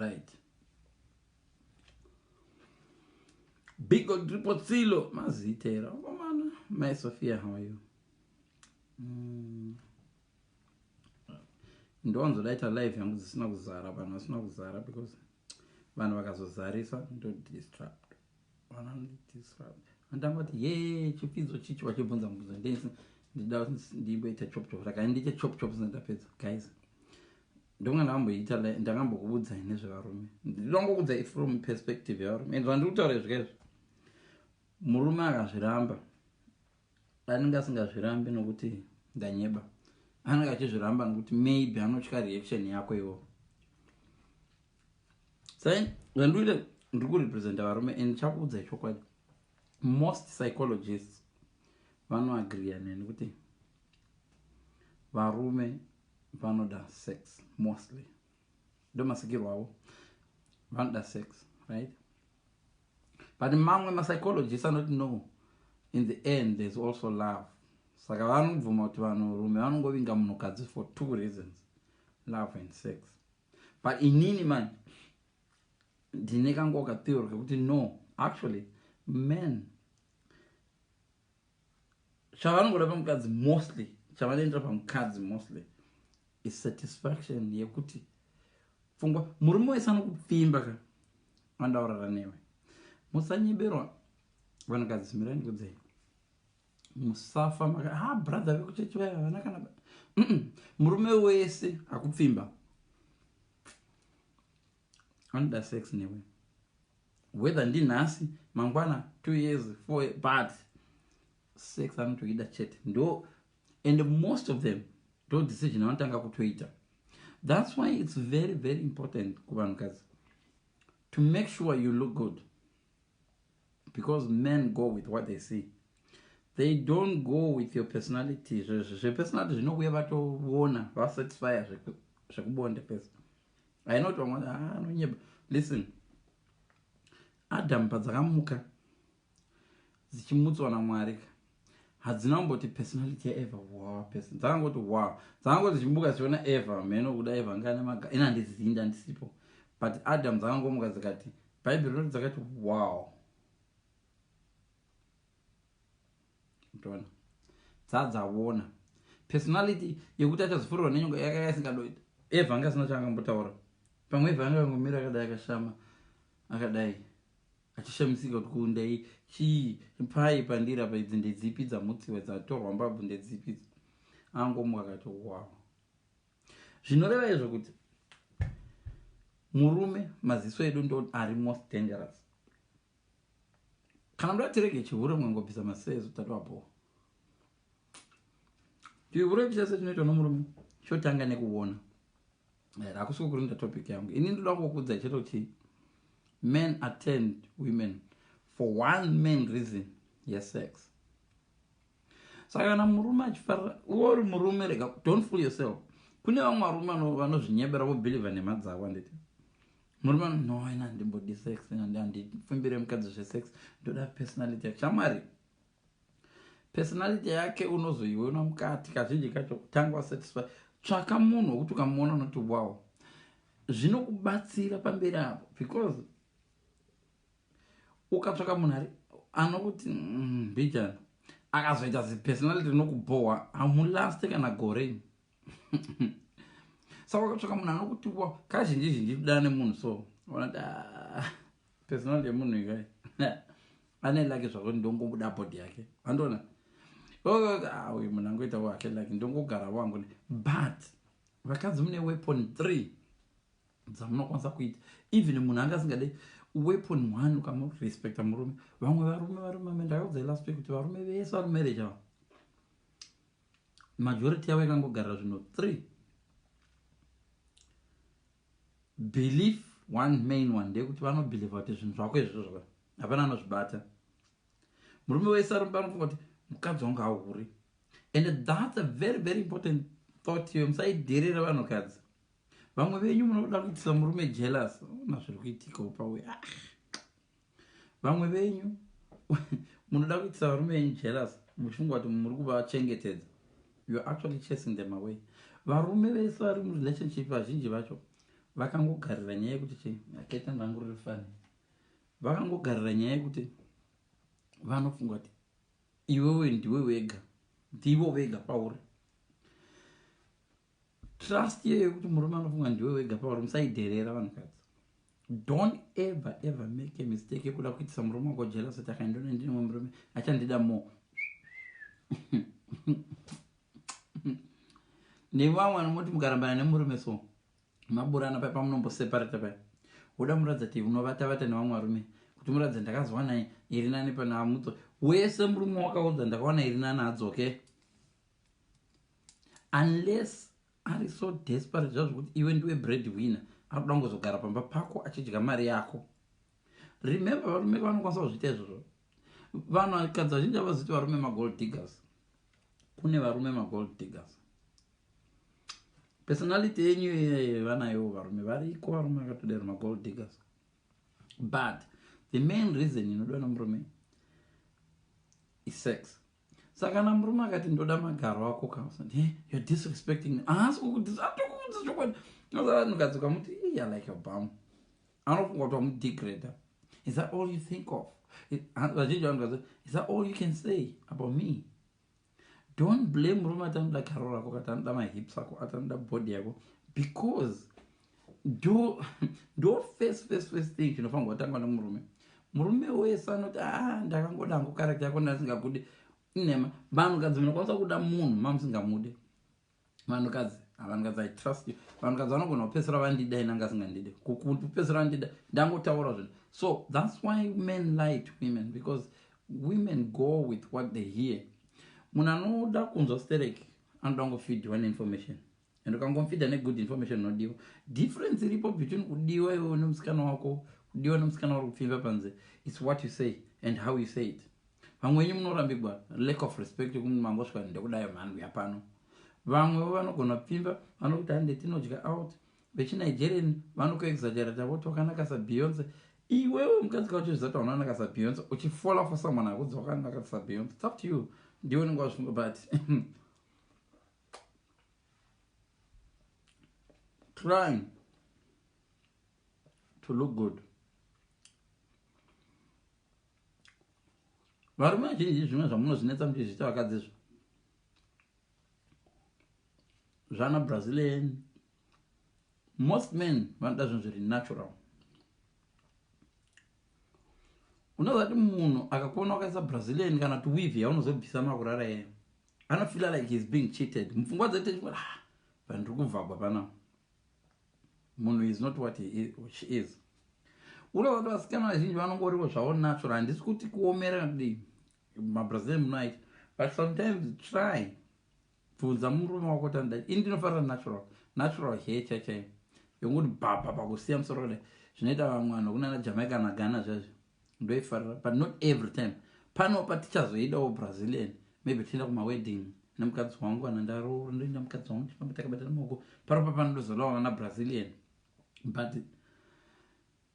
Right. Bigo Dripotsilo mazita here akomana. Mai Sophia, how are you? Ndonzodaita live yangu dzisina kuzara, vanhu vasina kuzara, because vanhu vakazozarisa ndodisrupt, vanondidisrupt. Andangoti ye chipfidzo chichi vachibvunza mubvunzo, ndida ndimboita chop chop, raka ndiite chop chop sindapedza. Guys, ndonga ndakamboita, ndakambokuudzai nezvevarume, ndinongokuudzai from perspective yevarume, and zvandiri kutaura izvi kaizvi, murume akazviramba anenge asingazvirambi nokuti ndanyeba, anenge achizviramba nokuti maybe anotya reaction yako iwo. Sai zvandikuita, ndiri kurepresenta varume, and chakuudzai chokwadi, most psychologists vanoagriya neni kuti varume vanoda sex mostly, ndo masikirwo avo, vanoda sex, right? But mamwe mapsychologists anoti no, in the end there's also love. Saka vanobvuma kuti vanhurume vanongovinga munhukadzi for two reasons, love and sex. But inini man ndine kangoka theory kekuti no, actually men chavanongoda pamukadzi mostly, chavanoendera pamukadzi mostly is satisfaction yekuti pfungwa. Murume wese anokupfimba ka andaurara newe. Musanyeberwa vanhukadzi, mirai ndikudzei, musafa maka ha brother vekuchechi vaya havana kana. Murume wese akupfimba anoda sex newe, whether ndinhasi, mangwana, 2 years, 4, but sex anotoida chete. Ndo and most of them ndo decision vanotanga kutoita. That's why it's very very important kuvanhukadzi to make sure you look good, because men go with what they see, they don't go with your personality. Zvepersonality zvinouya vatoona vasatisfya zvekubonde first. Ainoti vamwe ah, anonyeba. Listen, Adam padzakamuka dzichimutswa naMwari, hadzina kumboti personality yaEva wow, person dzakangoti wow, dzakangoti dzichimuka dzichiona Eva mheno kuda Eva ngane maga ina handizivi, ndisipo, but Adam dzakangomuka dzikati, Bhaibheri rinoti dzakati wow. Tona dzadzaona personality yekuti achazofurirwa nenyoka yakanga isingadoita. Eva anga asina chaangambotaura. Pamwe Eva anga angomira akadai, akashama akadai, achishamisika kuti kundei chii pai pandiri apa, idzi ndedzipi dzamutsiwa, dzatorwa mbabvu ndedzipi? Angomuka akati wow. Zvinoreva izvo kuti murume, maziso edu ndo ari most dangerous. Kana muda tirege chihure, mungangobvisa masezo tatoapowa. Chihure chese chinoitwa nomurume chotanga nekuona. Hakusi kukurinda topic yangu ini, ndoda kukudza chete kuti men attend women for one main reason, yesex. Saka kana murume achifarira uri murume, rega, don't fool yourself. Kune vamwe varume vanozvinyebera vobhilivha nhema dzavo, handiti? Murume, no, ina handimbodi sex, handipfumbire mukadzi zvesex, ndoda personality yake. Shamwari, personality yake unozoiona mukati. Kazhinji kacho kutanga wasatisfy, tsvaka munhu wekuti ukamuona unoti wow, zvinokubatsira pamberi apo, because ukatsvaka munhu ari anokuti mbijana, akazoita zipersonality rinokubhohwa, hamulaste kana gore. Saka ukatsvaka munhu anokuti wow, kazhinji zhinji kudana nemunhu so unati ah, personality yemunhu ikai ane like zvakuti ndongobuda body yake, andiona ah, uyu munhu angoita wake like ndongogara wangu. But vakadzi mune weapon three dzamunokwanisa kuita even munhu anga asingade. Weapon one, ukamurespecta murume. Vamwe varume, varume, ndakaudzai last week kuti varume vese vari marriage ava, majority yavo ikangogarira zvinhu three belief. One main one ndeyekuti vanobhilivha kuti zvinhu zvako izvozvo zvaka hapana anozvibata. Murume wese ari anofunga kuti mukadzi wangu haahuri, and that's a very very important thought iyo musaidherera vanhukadzi. Vamwe venyu munoda kuitisa murume jealous, ona zviri kuitikawo pawe. Ah. Vamwe venyu munoda kuitisa varume venyu jealous muchifunga kuti muri kuvachengetedza. You are actually chasing them away. Varume vese vari murelationship, vazhinji vacho. Vakangogarira nyaya yekuti chii, aketa rangu riri fani. Vakangogarira nyaya yekuti vanofunga kuti iwewe ndiwe wega, ndivo vega pauri. Trust iyoyo yekuti murume anofunga ndiwe wega pauri, musaidherera vanhukadzi. Don't ever ever make a mistake yekuda kuitisa murume wako jealous kuti akaendona ndine mumwe murume achandida more. Nevamwe vanomoti mukarambana nemurume so maburana paya pamunomboseparata paya, woda muratidza kuti unovata vata nevamwe varume kuti muratidza ndakazowana iri nani pana amudzo wese. Murume wakaudza ndakawana iri nani adzoke unless ari so desperate zvazvo kuti iwe ndiwe bread winner, ari kuda kungozogara pamba pako achidya mari yako. Remember, varume vanokwanisa kuzviita izvozvo. Vanhu vakadzi vazhinji havaziti varume magold diggers. Kune varume magold diggers. Personality yenyu vanayo varume variko, varume vakatodero magold diggers. But the main reason inodiwa nomurume isex. Saka kana murume akati ndoda magaro ako ka, you're disrespecting me. Haasi kukuudza chokwadi. Vanhukadzi ukamuti, "Yeah, like a bum," anofunga kuti wamudegrada. "Is that all you think of?" Vazhinji vanhu, "Is that all you can say about me?" Don't blame murume ati anoda garo rako, kati anoda mahips ako, ati anoda body yako, because ndo first thing chinofanirwa kutangwa nemurume. Murume wese anoti, "A ah, ndakangoda hangu character yako, ndasingakudi," inhema. Vanhukadzi munokwanisa kuda munhu mamusingamude. Vanhukadzi, vanhukadzi, I trust you. Vanhukadzi vanogona kupedzisira vandida inanga asingandide, kupedzisira vandida ndangotaura zvinhu. So that's why men lie to women, because women go with what they hear. Munhu anoda kunzwa sterek anoda kungofeedwa neinformation, and ukangomufeeda negood information, unodiwa. Difference iripo between kudiwa iwewe nemusikana wako, kudiwa nemusikana wari kupfimba panze, it's what you say and how you say it. Vamwe wenyu munorambigwa lack of respect, mangosvika, "Ndekudai mhani, uya pano." Vamwewo vanogona kupfimba, vanokuti, "Hande tinodya out." VechiNigerian vanokuexagerata, voti wakanaka saBeyonce. Iwewe mukadzi kacho zvizati waunanaka saBeyonce, uchifola for someone akudzi wakanaka saBeyonce. It's up to you, ndiwe unenge wazvifunga. But trying to look good, varume vazhinji, zvimwe zvamunozvinetsa muchizviita vakadzi izvo zvana Brazilian. Most men vanoda zvinhu zviri natural. Unoziva kuti munhu akakuona wakaisa Brazilian kana kuti weave yaunozobvisa makurara iye, anofeela like he's being cheated mupfungwa dzete. "Ah, vandiri kuvhagwa panapa." Munhu is not what he, she is. Unoziva kuti vasikana vazhinji vanongoriwo zvavo natural. Handisi kuti kuomera kudii, maBrazilian munoaita, but sometimes try bvunza murume wako kuti anoda. Ini ndinofarira natural hair chaichaiyo, yonguti bhabha pakusiya musoro kudai, zvinoita vamwe vanhu kunana Jamaica naGhana zvazvo, ndoifarira, but not every time. Pano patichazoidawo Brazilian, maybe tienda kumawedding nemukadzi wangu, kana ndaroora, ndoenda mukadzi wangu, tifamba takabatana maoko paropa, panodozodawo vana Brazilian. But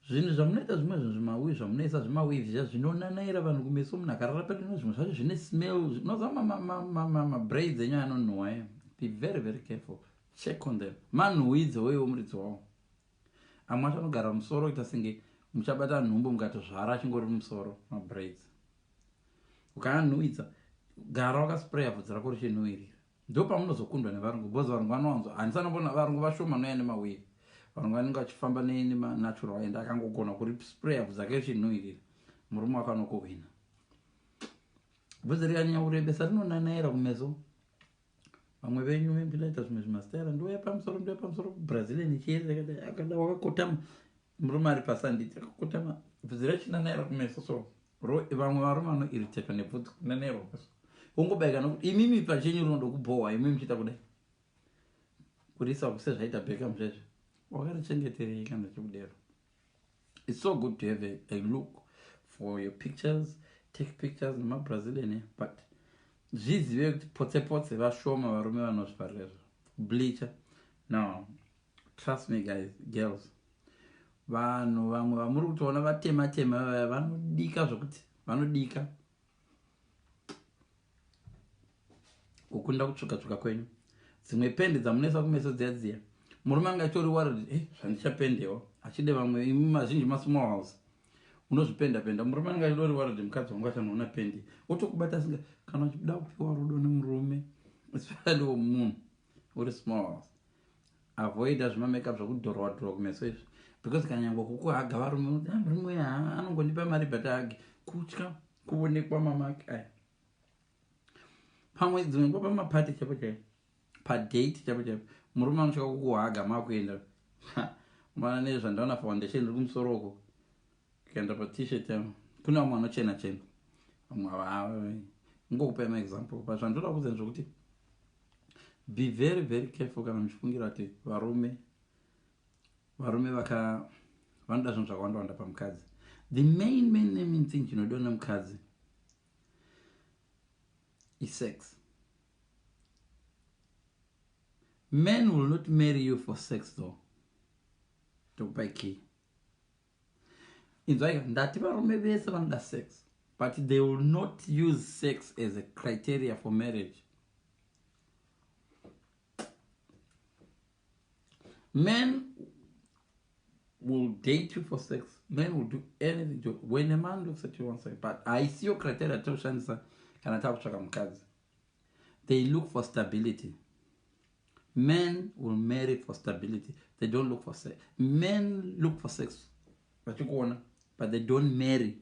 zvinhu zvamunoita zvimwe zvinhu zvimaweave zvamunoisa, zvimaweave zviya zvinonanaira vanhu kumeso. Munhu akarara pedino, zvimwe zvacho zvine smell. Unoziva mabraids enyu anonhuhwa. Be very very careful, check on them. Manhuhwidze weiwo muridzi wawo. Amwe acho anogara musoro kuita senge muchabata nhumbu, mukatozvara achingori musoro. Mabraids ukaanhuhwidza, gara wakaspraya bvudzi rako richinhuhwirira. Ndo pamunozokundwa nevarungu, because varungu vanowanzo, handisanombona varungu vashoma noya nemaweave. Varungu vanenge vachifamba nemanatural, and akangogona kurispraya bvudzi rake richinhuhwirira, murume wako anokuhwina. Bvudzi rikanyanya kurebesa rinonanaira kumeso. Vamwe venyu vembinoita zvimwe zvimasitayira, ndouya pamusoro, ndouya pamusoro, Brazilian ichiyeri akada wakakotama, murume ari pasi, handiti akakotama, bvudzi rachinanaira kumeso. So vamwe varume vanoirritatwa nebvudzi kunanairwa kumeso, wongobaika nokuti imimi pachenyu rinoda kubhohwa. Imi muchiita kudai kurisa sezvaita Beckham zvezvo, wakarichengeterei kana chikudero? It's so good to have a look for your pictures. Take pictures nemaBrazilian, but zvizive kuti potse potse vashoma varume vanozvifarira izvo. Bleacher, no, trust me guys, girls, vanhu vamwe vamuri kutoona vatema tema vaya vanodika zvokuti vanodika kukunda kutsvuka tsvuka kwenyu. Dzimwe pendi dzamunoisa kumeso dziya dziya, Murume anga achitori worried, zvandichapendewa achide vamwe. Imi mazhinji masmall house unozvipenda penda. Murume anga achitori worried, mukadzi wangu achanoona pendi, otokubata asinga. Kana uchida kupiwa rudo nemurume, especially womunhu uri small house, avoida zvimamakeup zvekudhorwa dhorwa kumeso izvi, because kanyangwe kukuhaga varume, ah, murume uyu anongondipa mari, but hagi kutya kuonekwa mamaki aya. Pamwe dzimwe nguva pamapati chaipo chaipo, padate chaipo chaipo, murume anosvika kukuhaga, makuenda mana nezvandaona, foundation iri kumusoro uko, kuenda patshirt yavo. Kune vamwe vanochena chena, vamwe ngokupai maexample. But zvandoda kuudza ndezvokuti be very very careful kana muchifungira kuti varume vaka vanoda zvinhu zvakawanda wanda pamukadzi. The main main main thing chinodiwa nemukadzi isex. Men will not marry you for sex though. Tokupai key, inzwaika. Ndati varume vese vanoda sex, but they will not use sex as a criteria for marriage. Men will date you for sex. Men will do anything to, when a man looks at you one second, but haisiyo criteria takushandisa kana takutsvaka mukadzi. They look for stability. Men will marry for stability. They don't look for sex. Men look for sex vachikuona, but they don't marry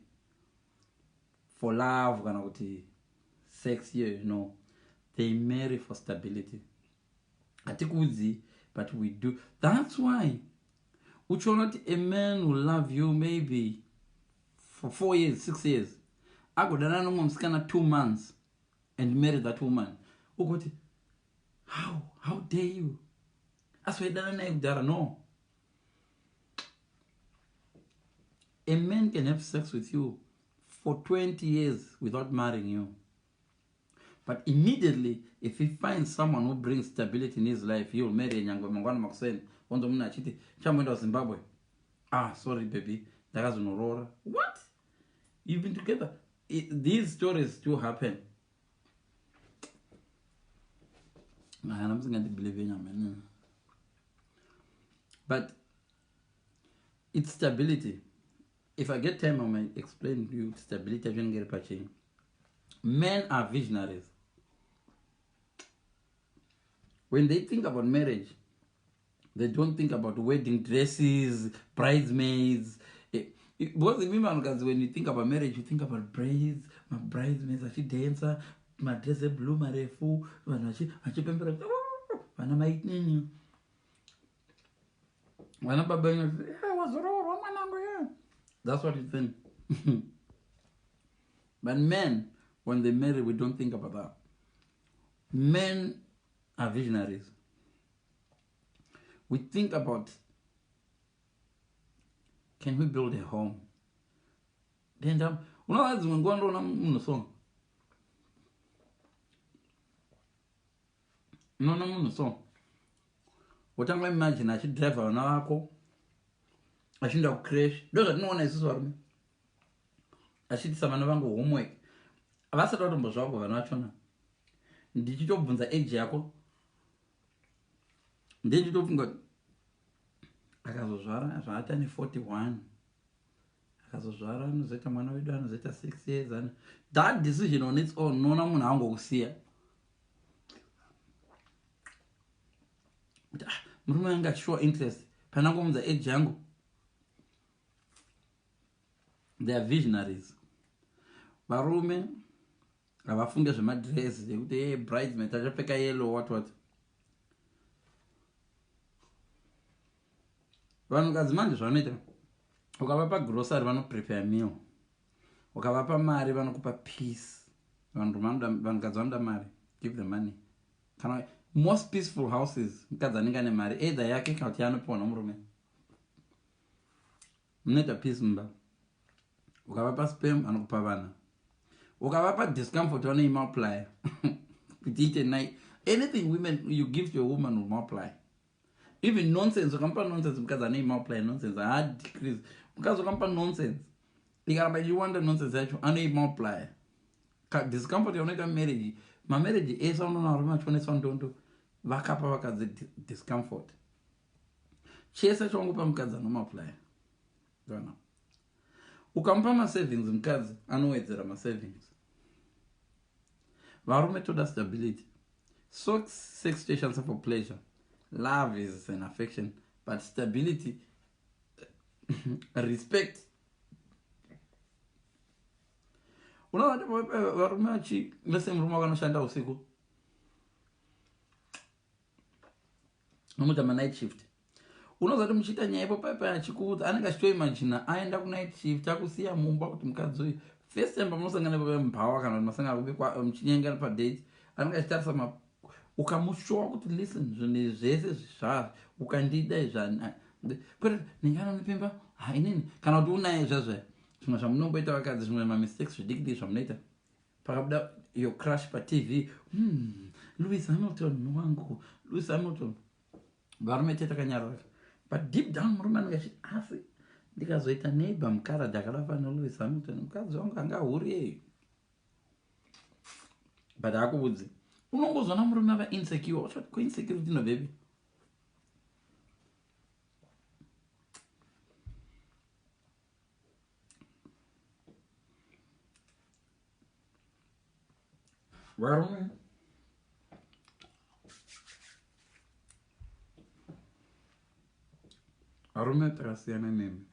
for love kana kuti sex iyoyo. No, they marry for stability. Hatikuudzi, but we do. That's why uchiona kuti a man will love you maybe for 4 years, 6 years, agodana nomumwe musikana 2 months and marry that woman. Ukuti how dare you? Asi waidana naye kudhara. No, a man can have sex with you for 20 years without marrying you, but immediately if he finds someone who brings stability in his life, he will marry. Nyangwe mangwana makuseni wanzo munhu achiti chamboenda kuZimbabwe, "Ah, sorry baby, ndakazonoroora." What? You've been together. These stories do happen. Kana musingandibelieve nyama, but it's stability. If I get time, I might explain to you stability yacho inenge iri pachii. Men are visionaries. When they think about marriage, they don't think about wedding dresses, bridesmaids, because imi vanhukadzi, when you think about marriage, you think about braids, mabridesmaids achidansa, madress eblue marefu, vanhu vachipembera, vana mainini, vana baba, "Wazoroorwa mwanangu." Yeah, that's what you think. But men, when they marry, we don't think about that. Men are visionaries. We think about, can we build a home? Then unoona dzimwe nguva ndoona munhu so, unoona munhu so, wotanga imagine achidhiraivha vana vako achienda kucreche. Ndo zvatinoona isusu varume, achiitisa vana vangu homework vasati vatombozvako vana vachona. Ndichitobvunza age yako, ndechitofunga kuti akazozvara zvaata ne41, akazozvara anozoita mwana wedu anozoita 6 years. That decision on its own, unoona munhu angokusiya kuti, "Ah, murume anga achishowa interest panangomudza age yangu." They are visionaries. Varume havafunge zvemadress ekuti, "Hey, bridesmaid achapfeka yellow," what what. Vanhukadzi manje zvavanoita, ukavapa grocery vanoprepare meal, ukavapa mari vanokupa peace. Vanhukadzi vanoda mari. Give the money. Kana most peaceful houses, mukadzi anenge ane mari, either yake kana kuti yaanopiwa nomurume, munoita peace mumba. Ukavapa sperm anokupa vana. Ukavapa discomfort vanoimultiply kuti ite nai. Anything women you give to a woman will multiply, even nonsense. Ukamupa nonsense, mukadzi anoimultiply nonsense, haadecrease. Mukadzi ukamupa nonsense, ikaramba ichiwanda nonsense yacho, anoimultiply discomfort yaunoita marriage. Mamarriage ese unoona varume vachioneswa ndondo, vakapa vakadzi discomfort. Chese chaungopa mukadzi anomaplya. Ona. Ukamupa masavings mukadzi anowedzera masavings. Varume toda stability. So sex stations for pleasure. Love is an affection, but stability, respect. Unoona varume vachi lese murume wakanoshanda usiku. Nomuita manight shift. Unoziva kuti muchiita nyaya ipo paipai achikuudza anenge achitoimagina aenda kunight shift akusiya mumba kuti mukadzi uyu first time pamunosangana ipo mubhawa kana kuti masangana kubi muchinyengana padate anenge achitarisa ma ukamushowa kuti listen zvinhu zvese zvazvo ukandida izvani kwete ndinge anondipemba ha inini kana kuti unaye zvazvo zvimwe zvamunomboita vakadzi zvimwe mamistakes zvidiki diki zvamunoita pakabuda your crush patv Lewis Hamilton wangu, Lewis Hamilton. Varume tete takanyarara, but deep down murume anenge achiti asi ndikazoita neighbor mukaradhi akada fana Lewis Hamilton mukadzi wangu anga hurieyo, but haakuvudzi. Unongozona murume ava insecure. Uchati ko insecurity inobvepi? Varume varume takasiyana nemi.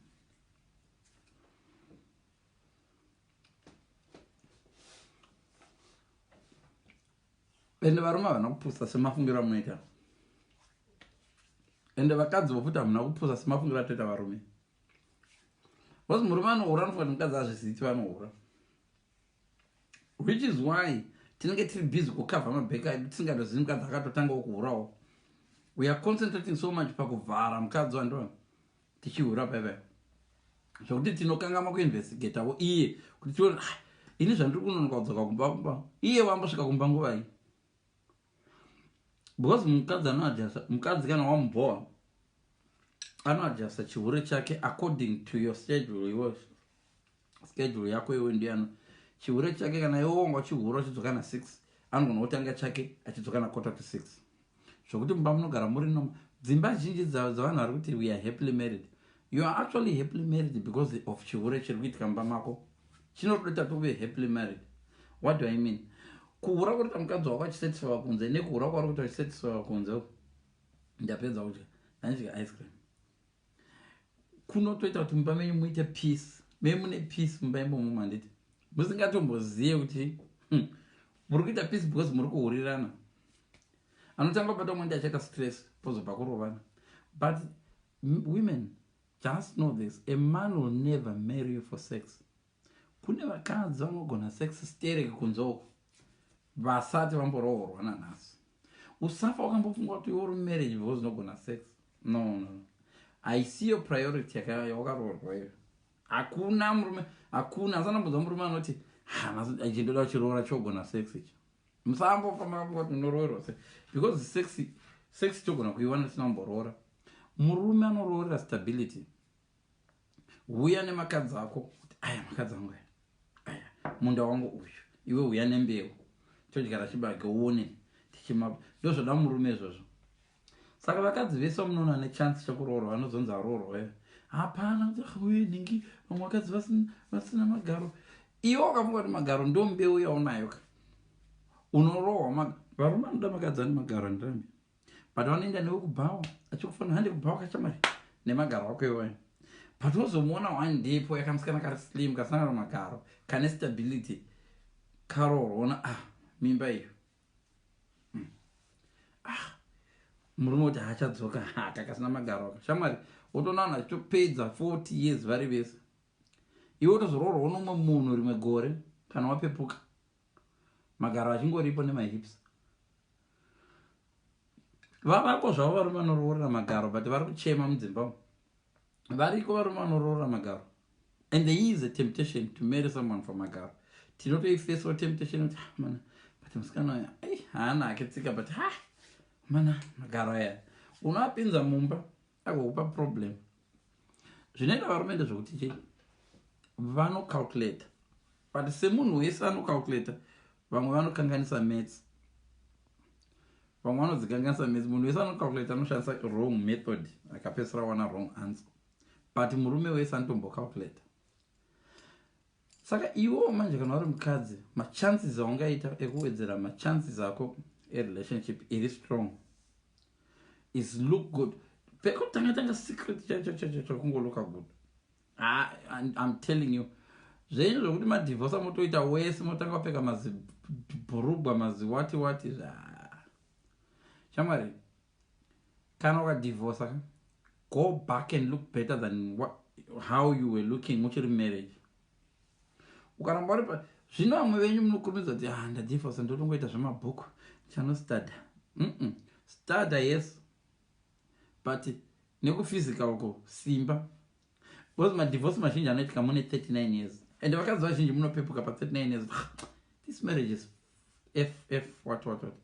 Ende varume havana kupusa semafungiro amunoita, ende vakadzi vofuti hamuna kupusa semafungiro atoita varume, because murume anohura anofunga kuti mukadzi azviziti vanohura, which is why tinenge tiri busy kukavha mabheka edu tisingatozivi mukadzi akatotangawo kuhurawo. We are concentrating so much pakuvhara mukadzi wandona tichihura paipai zvokuti tinokangama kuinvestigatawo iye kuti tione, ah, ini zvandiri kunonoka kudzoka kumba kumba iye wambosvika kumba nguvai? Because mukadzi anoadjusta, mukadzi kana wamubhowa anoadjusta chihure chake according to your schedule. Iwe schedule yako iwe ndiyano chihure chake. Kana iwe wanga uchihura uchidzoka na6, anogona kutanga chake achidzoka na5:45, zvokuti mumba munogara muri noma. Dzimba zhinji dzavanhu vari kuti we are happily married, you are actually happily married because of chihure chiri kuitika mumba mako chinotoita tuve happily married. What do I mean? Kuhura kurita mukadzi wako achisatisfywa kunze nekuhura kwauri kuita uchisatisfywa kunze. Ndapedza kudya, ndandidya ice cream. Kunotoita kuti mumba menyu muite peace, me mune peace mumba imomo, manditi musingatombozive kuti muri kuita peace because muri kuhurirana. Anotanga kubata umwe ndi achaita stress, pozobva kurovana. But women, just know this: a man will never marry you for sex. Kune vakadzi vanogona sex sterek kunze uko vasati vamboroorwa nanhasi. Usafa wakambofunga kuti iwe uri marriage because unogona sex. No, no, no, haisiyo priority yawakaroorwa iyo. Hakuna murume, hakuna asanambonzwa murume anoti ichi ndoda kuchiroora chogona sex ichi. Musambofamba kafunga kuti unoroorwa sex, because sex togona kuiwana tisina kumboroora. Murume anoroorera stability. Uya nemakadzi ako kuti aya makadzi angu aya, aya munda wangu uyu, iwe uya nembeu todyara chibage uone tichima. Ndozvoda murume izvozvo. Saka vakadzi vese vamunoona nechance chekuroorwa vanozonzi aroorwa, hapana kuti uye nhingi vamwe vakadzi vasina magaro. Iwe wakafunga kuti magaro ndo mbeu yaunayo ka, unorohwa. Varume vanoda makadzi ane magaro, handirambi, but vanoenda newe kubhawa achikufanira hande kubhawa kachamari nemagaro ako iwayo, but wozomuona one day po yakamusikana kari slim kasina kana magaro kane stability karoorwa. Ah, mimba iyo. Ah, murume kuti haachadzoka haka kasina magaro aka shamwari. Wotoona vanhu vachitopedza 40 years vari vese, iwe wotozoroorwa nomwe munhu rimwe gore kana wapepuka, magaro achingoripo nemahips. Vavako zvavo varume vanoroorera magaro, but vari kuchema mudzimba umu. Variko varume vanoroorera magaro, and there is a temptation to marry someone for magaro. Tinotoifesawo temptation kuti, ah, mana, but musikana uya ai haana hake tsika, but ha mana magaro aya. Unoapinza mumba agokupa problem. Zvinoita varume ndezvekuti chii? Vanocalculata, but semunhu wese anocalculata, vamwe vanokanganisa maths. Vamwe vanodzikanganisa maths. Munhu wese anocalculate anoshandisa wrong method, akapedzisira wana wrong answer, but murume wese anotombocalculate. Saka iwewo manje kana uri mukadzi, machances aungaita ekuwedzera machances ako erelationship iri strong is look good. Pekutanga tanga, secret chacho chacho chakungolooka good. I'm telling you, zvenyu zvokuti madivorce motoita wese, motanga kupfeka mazibhurugwa, maziwati wati. Shamwari, kana ukadivorca, go back and look better than how you were looking uchiri marriage. Ukaramba uri zvino, vamwe venyu munokurumidza kuti, "Ah, ndadivorca, ndotongoita zvemabhuku, chanostada." Stada, yes, but nekuphysical ko simba, because madivorce mazhinji anoitika mune 39 years, and vakadzi vazhinji munopepuka pa39 years, "This marriage is f f what what what,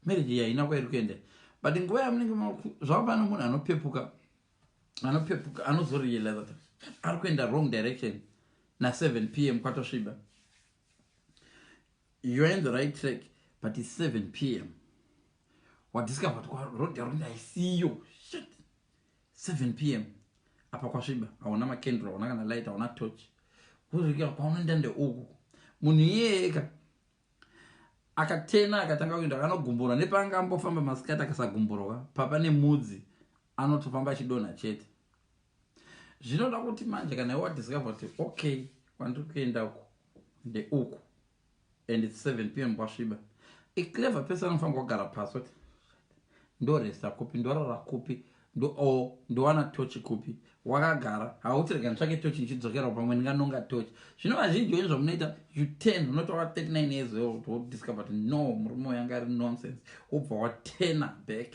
marriage iyi haina kwairi kuenda." But nguva yamunenge zvava, pane munhu anopepuka, anopepuka, anozorealize kuti ari kuenda wrong direction na7 p.m. kwatosviba. You are in the right track, but its 7 p.m., wadiscover kuti road yauri kuenda haisiyo. Shit, 7 p.m., apa kwasviba, hauna makendro, hauna kana light, hauna torch. Wozvika kwaunoenda ndeuku. Munhu iyeyeka akatena, akatanga kuenda, akanogumburwa nepanga ambofamba masikati, akasagumburwa papa nemudzi, anotofamba achidonha chete. Zvinoda kuti manje kana iwe wadiscover kuti, okay, kwandiri kuenda uku ndeuku and its 7 p.m., kwasviba, iclever person anofanira kugara pasi kuti, "Ndoresta kupi? Ndorara kupi? O, ndowana tochi kupi?" Wakagara, hauti, "Rega nditsvake tochi ndichidzokera, pamwe ndinganonga tochi." Zvino vazhinji wenyu zvamunoita, you turn, unoti waka 39 years old, wodiscover kuti, no, murume uyu anga ari nonsense, wobva waturna back.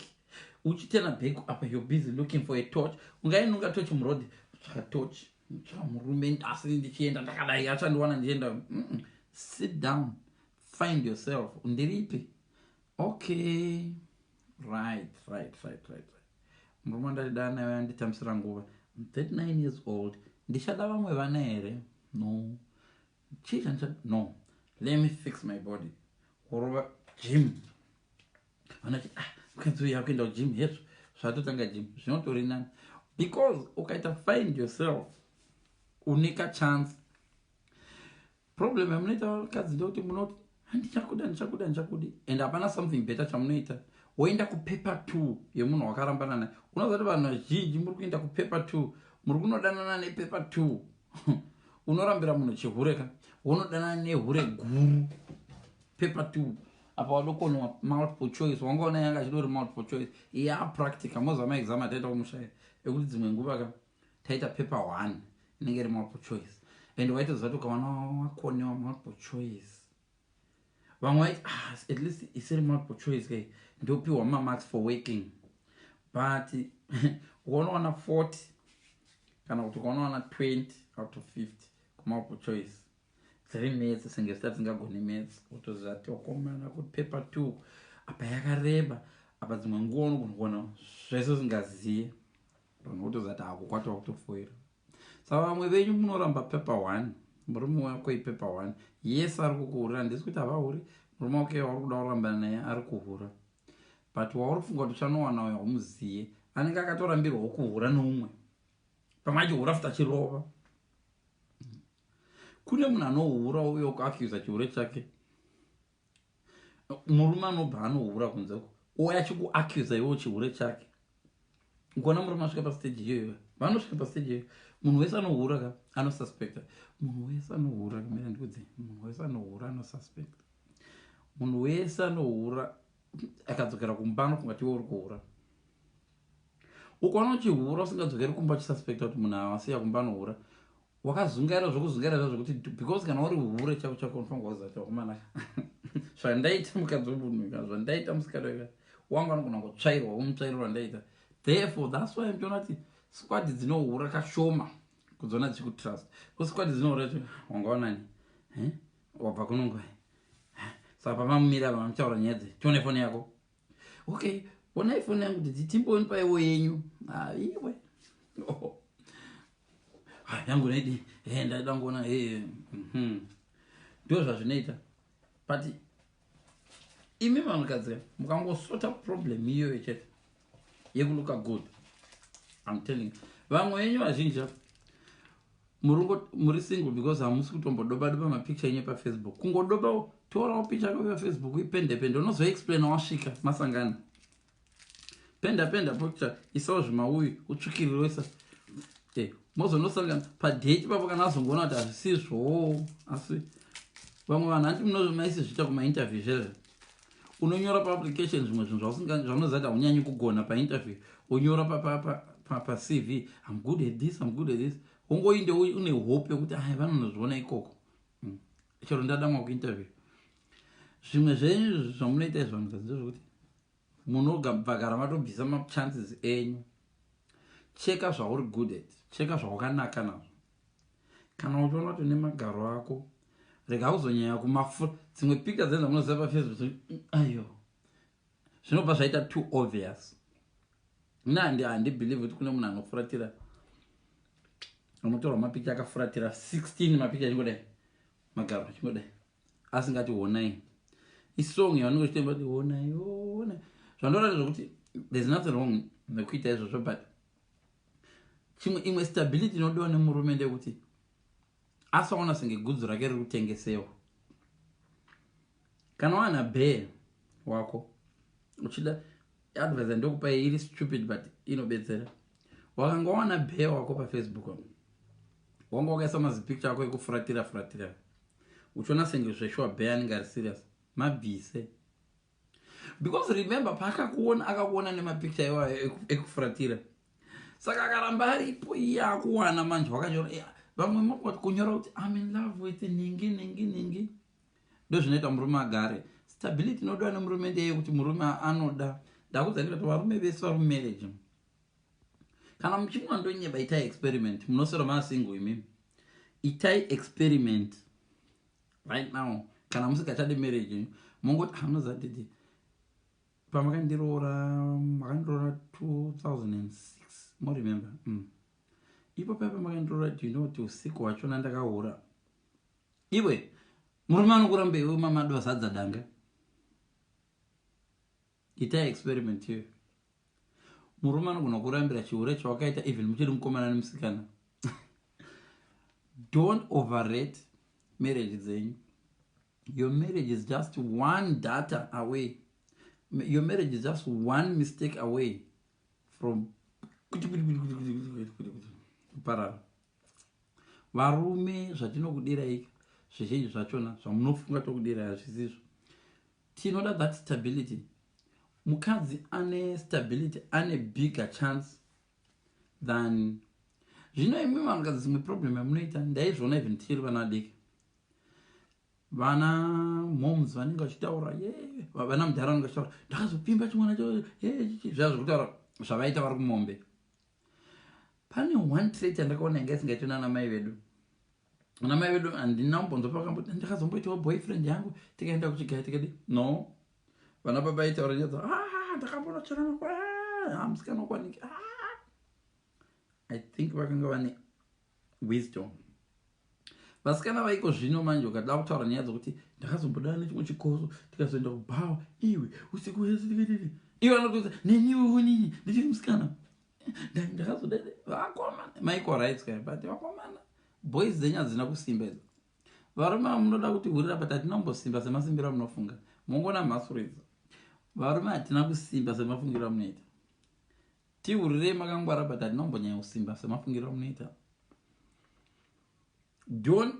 Uchiturna back apa, you're busy looking for a torch. Ungainunga tochi muroad? Tsvaka tochi, tsvaka murume, asi ndichienda ndakadai achandiwana ndichienda. Sit down, find yourself. Ndiripi? Okay, right. Murume wandadida naye anditambisira nguva. I'm 39 years old. Ndichada vamwe vana here? No. Chii chandichada? No, let me fix my body. Kurova gym, vanati, "Ah, mukadzi uyu akuenda kugym." Hezvo, zvatotanga gym, zvinotori nani, because ukaita find yourself, une kachance. Problem yamunoita vakadzi ndekuti munoti, "Handichakuda, ndichakuda, ndichakudi," and hapana something better chamunoita, woenda kupaper two yemunhu wakarambana naye. Unoziva kuti vanhu vazhinji muri kuenda kupaper two, muri kunodanana nepaper two. Unorambira munhu chihure ka, wonodanana nehure guru, paper two. Apa wadokonwa multiple choice, wangaona yanga achidori multiple choice yapractical. Moziva maexam ataita kumushaya ekuti dzimwe nguva ka taita paper one inenge iri multiple choice, and waitoziva kuti ukawana wakonewa multiple choice, vamwe vaiti, "Ah, at least isiri multiple choice ke, ndopiwa mamarks for working." But ukaona 40 kana kuti ukaona 20 out of 50 kumultiple choice dziri maths, senge zita dzingagoni maths, utoziva ti wakomana kuti paper two apa yakareba. Apa dzimwe nguva unogona kuona zvese usingaziye, unotoziva kuti hakukwata, wakutofoira. Saka vamwe venyu munoramba paper one. Murume wako ipaper one, yes, ari kukuhurira. Handisi kuti havahuri. Murume wake wauri kuda kurambana naye ari kuhura, but wauri kufunga kuti uchanowana uyo haumuziye, anenge akatorambirwawo kuhura neumwe, pamwe achihura futi achirova. Kune munhu anohura uyo kuaccusa chihure chake. Murume anobva anohura kunze, uye achikuaccusa iwewo chihure chake. Ukaona murume asvika pastage iyoyo, vanosvika pastage iyoyo. Munhu wese anohura ka anosuspecta. Munhu wese anohura, kamira ndikudze, munhu wese anohura anosuspecta. Munhu wese anohura akadzokera kumba anofunga kuti iwe uri kuhura. Ukaona uchihura usingadzokeri kumba, uchisuspecta kuti munhu awasiya kumba anohura, wakazungaira zvokuzungaira zvazvokuti, because kana uri hure chako chako, unofanira kuziva kuti, wakomana, zvandaita mukadzi wemunhu kana zvandaita musikana wangu anogona kutsvairwa umutsvairo wandaita. Therefore, that's why muchiona kuti squad dzinohura kashoma kudziona dzichikutrust, squad dzinohura, "Wangaonani? Wabva kunongwa?" Saka pamamumira apa mamuchaura nyaya dze, "Tione foni yako." "Okay, onai foni yangu." "Kuti timbonipaiwo yenyu." Iwe, oh. "Yangu naidi, ndaida ngoona." Ndo zvazvinoita, but Imi vanhukadzi, mukangosota problem iyoyo chete yekulooka good, I'm telling you, vamwe venyu vazhinji muri single because hamusi kutombodoba doba mapicture enyu paFacebook. Kungodoba, torawo picha yako paFacebook, ipende pende, unozoexplaina wasvika masangana. Penda penda picture, isawo zvimauyu, utsvukiriroisa, mozonosangana padate papo. Kana azongoona kuti hazvisizvowo, asi vamwe vanhu handi munomaisi zviita kumainterview zvezve, unonyora paapplication zvimwe zvinhu zvaunoziva kuti haunyanyi kugona painterview, unyora paCV, "I'm good at this, I'm good at this." Wongoinde une hope yekuti ai vanonozviona ikoko. Chero ndadamwa kuinterview. Zvimwe zvenyu zvamunoita izvo vanhukadzi ndezvekuti munogabvagara matobvisa machances enyu. Cheka zvauri good at, cheka zvawakanaka nazvo. Kana uchiona kuti une magaro ako, rega kuzonyanya kumafura. Dzimwe picture dzenza munoziva paFacebook, ayo zvinobva zvaita too obvious. Ina handibelieve kuti kune munhu anofuratira, anotorwa mapicha akafuratira 16 mapicha achingodai, magaro achingodai, asingati honai. Isong yavanenge uchitemba kuti honai, honai. Zvandoratidza zvokuti there's nothing wrong nekuita izvozvo, but chimwe, imwe stability inodiwa nemurume ndeyekuti asaona senge gudzu rake riri kutengesewa. Kana wana bee wako uchida advice, ndokupai iri stupid but inobetsera. Wakanga wana bee wako paFacebook, wanga wakaisa mazipicture ako ekufuratira furatira, uchiona senge zveshuwa bee anenge ari serious, mabvise. Because remember, paakakuona, akakuona nemapicture iwayo ekufuratira. Saka akaramba aripo, iye akuwana manje wakanyora. Vamwe makoti kunyora kuti "I'm in love with ningi ningi ningi." Ndo zvinoita murume agare. Stability inodiwa nemurume ndeyekuti murume anoda, ndakudza ndikati varume vese vari mumarriage, kana muchimwa ndonyeba, itai experiment. Munoswera masingle imimi, itai experiment right now. Kana musingachadi marriage yenyu, mongoti, "Anoziva didi pamakandiroora, makandiroora 2006, moremember? Ipo paya pamakandiroora, do you know kuti usiku hwachona ndakahura?" Iwe murume anokuramba iwe mamadu azadza danga. Itai experiment iyoyo. Murume anogona kurambira chihure chawakaita even muchiri mukomana nemusikana. Don't overrate marriage dzenyu. Your marriage is just one data away, your marriage is just one mistake away from kuparara. Varume, zvatinokudirai zvizhinji zvachona zvamunofunga tokudirai hazvisizvo. Tinoda that stability. Mukadzi ane stability ane bigger chance than zvino. Imi vanhukadzi, dzimwe problem yamunoita, ndaizviona even tiri vana vadiki, vana moms vanenge vachitaura, ye vana mudhara vanenge vachitaura, "Ndakazopfimba chimwana cho." Zviya zvekutaura zvavaita vari kumombe. Pane one trait yandakaona yanga isingaitwi nana mai vedu. Ana mai vedu, handina kumbonzwa pakamboti, "Ndakazomboitawo boyfriend yangu, tikaenda kuchigaya, tikadi." No, vana baba aitaura nyadza, "Ah, ndakambonochera makwa musikana wakwaniki." Ah. I think vakanga vane wisdom. Vasikana vaiko zvino manje, ukada kutaura nyaya dzokuti "Ndakazombodana nechimwe chikoso, tikazoenda kubhawa, iwe usiku wese tikadii," iwe anotoza, "Neniwe onini ndichiri musikana ndakazoda." Vakomana maequal rights ka, but vakomana, boys dzenyu hadzina kusimba idzo. Varume vamunoda kuti hurira, but hatina kumbosimba semasimbiro amunofunga. Mongona mhasuro idzo. Varume hatina kusimba semafungiro amunoita. Tihurirei makangwara, but hatina kumbonyanya kusimba semafungiro amunoita. Don't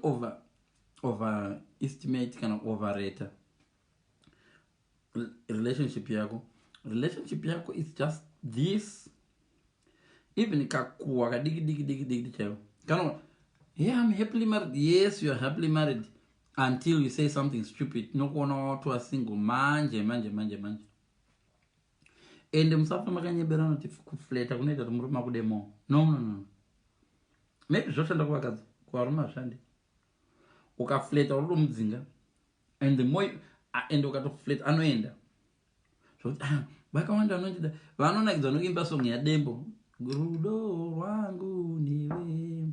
over estimate kana overrate relationship yako. Relationship yako is just this, even kakuwa kadiki diki diki diki chaivo. Kana, "Yeah, I'm happily married." Yes, you are happily married until you say something stupid, nokuona watova single manje manje manje manje. Ende musafa makanyeberana kuti kuflirta kunoita kuti murume akude more. No, no, no. Maybe zvoshanda kuvakadzi, kuvarume hazvishandi. Ukaflirta, uri kutomudzinga. And the more, and ukatoflirta, anoenda zvokuti, "Ah, vakawanda vanondida." Vanonakidzwa nokuimba song yaDembo, "Rudo rwangu newe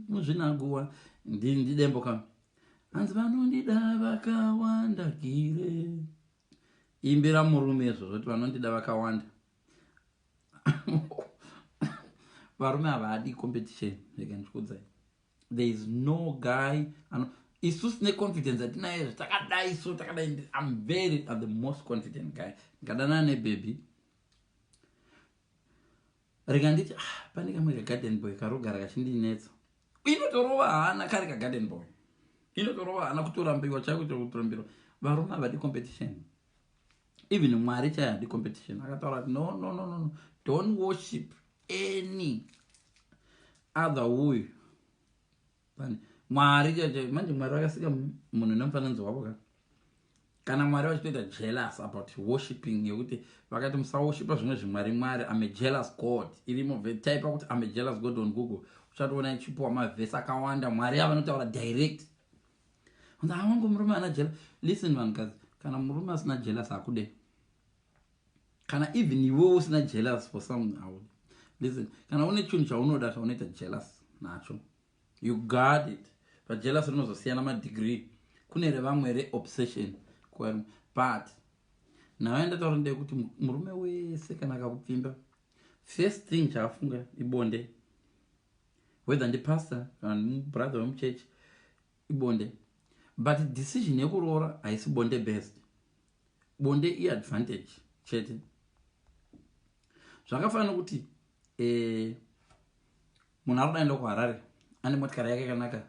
muzvinaguwa." NdiDembo ka. Hanzi vanondida vakawanda gire. Imbira murume izvozvo kuti vanondida vakawanda. Varume havadi competition, rega ndikuudzai. There is no guy ano isusu tine confidence yatinayo izvo takadai so takadai. I'm very I'm the most confident guy. Ndikadanana nebaby rega nditi ah, pane kamwe kagarden boy karogara kachindinetsa, inotorova hana kari kagarden boy, inotorova hana kutorambiwa chaiko kutorambiwa. Varume havadi competition. Even Mwari chai hadi competition. Akataura kuti no, no, no, no, no, don't worship any other uyu. Mwari chaicho manje, Mwari vakasika munhu nemufananidzo wavo ka. Kana Mwari vachitoita jealous about worshipping, yekuti vakati musaworshipa zvimwe zvimwari. Mwari, "I'm a jealous God." Irimo, taipa kuti "I'm a jealous God" on Google, uchatoona ichipiwa mavhesi akawanda. Mwari avanotaura direct, awangu murume ana jealous. Listen, vanhukadzi, kana murume asina jealous hakude. Kana even iwewe usina jealous for some, audi. Listen, kana une chinhu chaunoda, chaunoita jealous nacho, you guard it. But jealous rinozosiyana madegree. Kune revamwe reobsession, but nawe ndataura ndeyekuti murume wese kana akakupfimba, first thing chaafunga ibonde. Whether ndipastor kana ndimubrother wemuchechi, ibonde. But decision yekuroora haisi bonde best. Bonde iadvantage chete. Zvakafanana nokuti munhu ari kudaenda kuHarare ane motikari yake yakanaka.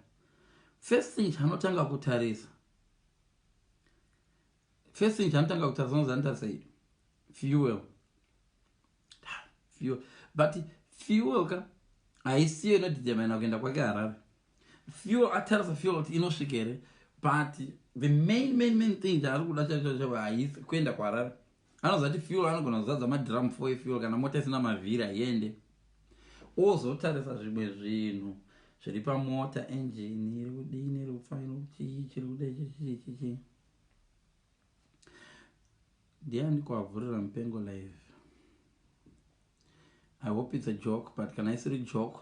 First thing chaanotanga kutarisa, first thing chaanotanga kutarisa, unoziva anotarisa fuel, fuel. But fuel ka haisiyo inodetermina kuenda kwake Harare. Fuel, atarisa fuel kuti inosvika here, but the main main main thing chaari kuda chacho haisi kuenda kuHarare. Anoziva kuti fuel anogona kuzadza madrum 4 efuel. Kana mota isina mavhiri haiende. Ozotarisa zvimwe zvinhu zviri pamota, engine iri kudini, iri kufaina, chii chiri kuda, chichii chichii. Ndiani kuavhurira mupengo live? I hope it's a joke, but kana isiri joke,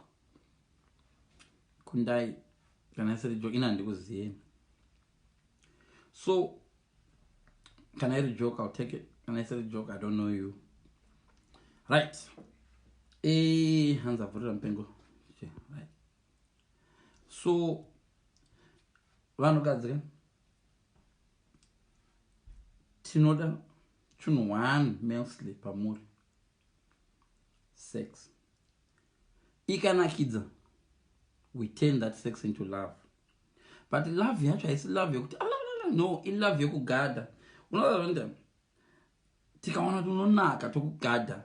kundai. Kana isiri joke, ina handikuziyeni. So kana iri joke, I'll take it. Kana isiri joke, I don't know you, right? Hanzi avhurira mupengo, right? So vanhukadzi ka, tinoda chinhu one mostly pamuri, sex. Ikanakidza, we turn that sex into love. But love yacho haisi love yekuti no, ilove yekugadha. Unoza tikaona kuti unonaka, tokugadha.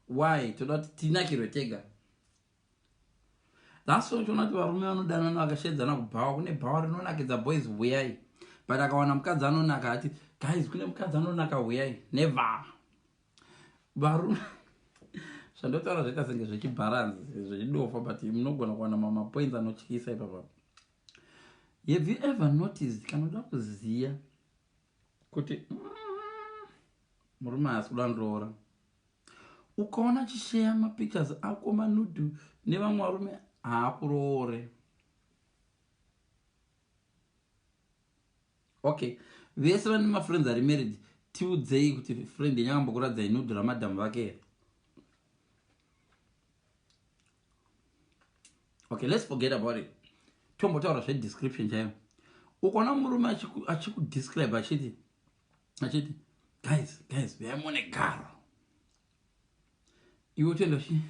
Why? Toda kuti tinakirwe tega. That's why uchiona kuti varume vanodanana vakashedzana kubhawa. Kune bhawa rinonakidza, boys huyai. But akawana mukadzi anonaka, ati, "Guys, kune mukadzi anonaka, huyai." Never. Varume, zvandotaura zvaita senge zvechibharanzi, zvechidofa, but munogona kuwana mamapoints anotyisa ipapa. Have you ever noticed, kana uda kuziva kuti murume haasi kuda ndoora, ukaona achisheya mapictures ako manudes nevamwe varume, haakuroore. Okay, vese vane mafriends ari married, tiudzei kuti friend yenyu akambokuradzai nude ramadhamu vake here? Okay, let's forget about it. Tombotaura zvedescription chaiyo. Ukaona murume achikudescribe achiti, "Guys, guys, veamone garo," iwe utoenda uchi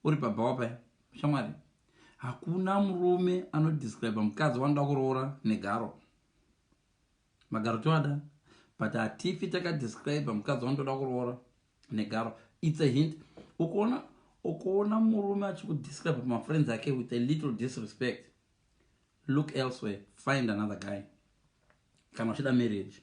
uri pabhawa paya. Shamwari, hakuna murume anodescribe mukadzi wanoda kuroora negaro. Magaro toada, but hatifi takadescribe mukadzi wanotoda kuroora negaro. It's a hint. Ukuona murume achikudescribe pamafriends ake with a little disrespect, look elsewhere, find another guy kana uchida marriage.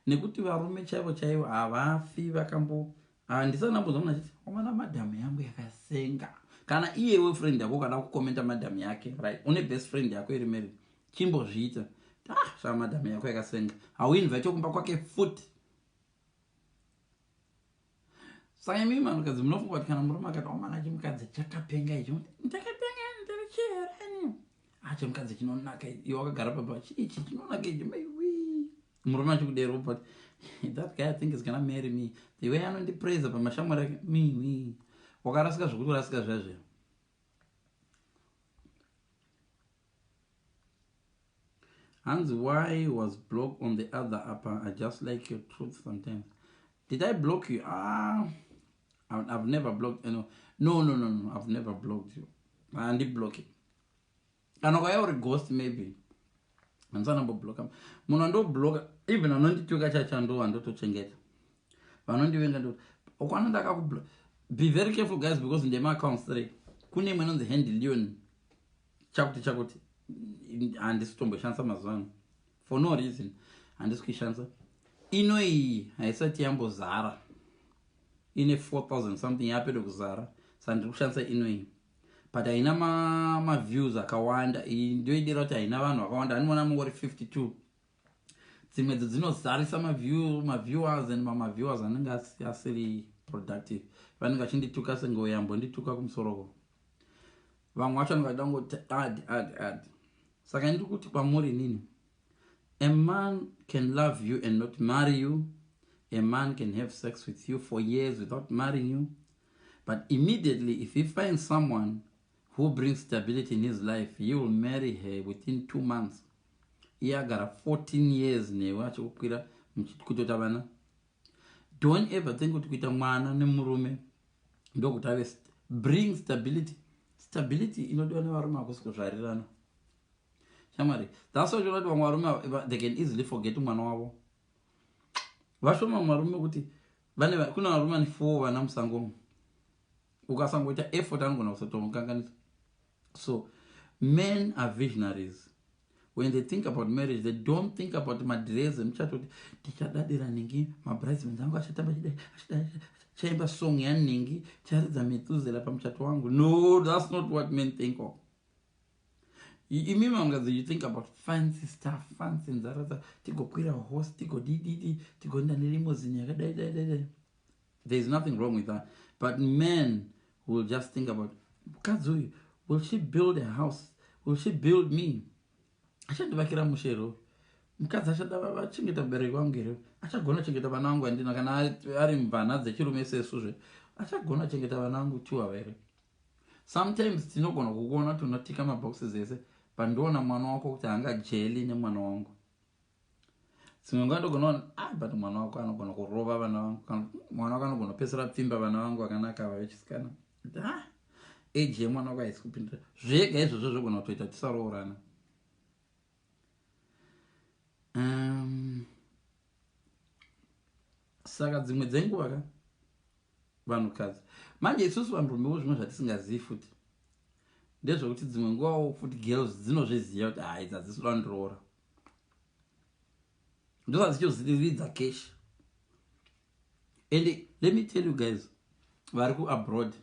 Nekuti varume chaivo chaivo havafi vakambo, handisati ndambonzwa munhu achiti, "Wamana, madhamu yangu yakasenga." Kana iyewe friend yako ukada kukomenta madhamu yake, right, une best friend yako iri married, chimbozviita, "Ah, sva madhamu yako yakasenga," hauinvite kumba kwake futi. Saka imi vanhukadzi munofunga kuti kana murume akati, "Wamana, chimukadzi chakapenga ichi," ndakapenga, ndiri chiherani. Ache mukadzi chinonaka, iwe wakagara papa, chichi chinonaka ichi, maiwi. Murume achikudero, but that guy I think is gonna marry me. The way anondipraise pamashamwari ake, miwi. Wakarasika zvokuti urasika zviya. Hanzi, why was blocked on the other upper? I just like your truth sometimes. Did I block you? Ah, I've never blocked anyone. No, no, no, no. I've never blocked you. Handiblock it. Kana ukauya uri ghost maybe. Handisana mbobloka. Munhu andobloka even anondituka chacho ndo andotochengeta. Vanondivenga ndo. Ukwana ndakakublock. Be very careful guys because ndema accounts 3. Kune imwe inonzi Handy Leon. Chakuti chakuti handisi kutomboshandisa mazuva ano. For no reason. Handisi kuishandisa. Ino iyi haisati yambozara. Ine 4000 something yapedo kuzara. Saka ndiri kushandisa ino iyi. But haina maviews akawanda. Iyi ndoidira kuti haina vanhu vakawanda. Anoona mungori 52. Dzimwe dzo dzinozarisa maviewers and mamaviewers anenge asiri productive. Vanenge vachindituka senge yambondituka kumusoroko. Vamwe vacho vanenge vachida kungoti add, add, add. Saka ndiri kuti kwamuri nini, a man can love you and not marry you. A man can have sex with you for years without marrying you. But immediately if he finds someone who brings stability in his life, he will marry her within 2 months. Iye agara 14 years newe achikukwira kutota vana. Don't ever think kuti kuita mwana nemurume ndokuti ave bring stability. Stability inodiwa nevarume hakusi kuzvarirana. Shamwari, that's why kuti vamwe varume they can easily forget mwana wavo. Vashoma varume kuti vane kuna varume vane 4 vana musango. Ukasangoita effort anogona kusatomukanganisa. So men are visionaries. When they think about marriage, they don't think about madress emuchato kuti tichadadira ningi, mabridesmaids angu achatamba chidai, achidai, chaimba song yaningi, charidza Methuselah pamuchato wangu. No, that's not what men think of. Imi mangazi, you think about fancy stuff, fancy nzara dza tigokwira horse, tigodididi, tigoenda nelimousine yakadai dai dai dai. There is nothing wrong with that. But men will just think about, mukadzi uyu, will she build a house? Will she build me? Achandivakira musha here? Mukadzi achada vachengeta mubereki wangu here? Achagona kuchengeta vana vangu handina kana ari mvana dzechirume sesuzve. Achagona kuchengeta vana vangu tiwava here? Sometimes tinogona kukuona kuti unotika maboxes ese, but ndoona mwana wako kuti haangajeli nemwana wangu. Dzimwe nguva ndogona kuona, but mwana wako anogona kurova vana vangu, kana mwana wako anogona kupedzisira pfimba vana vangu vakanaka ava vechisikana. Age yemwana wako haisi kupindira. Zvega izvozvo zvogona kutoita tisaroorana. Saka dzimwe dzenguva ka vanhukadzi manje isusu vanhurumewo zvimwe zvatisingazivi futi ndezvekuti dzimwe nguvawo futi girls dzinozviziva kuti hai idzi hadzisi kuda kundiroora, ndozadzichoziridza cash. And let me tell you guys vari kuabroad,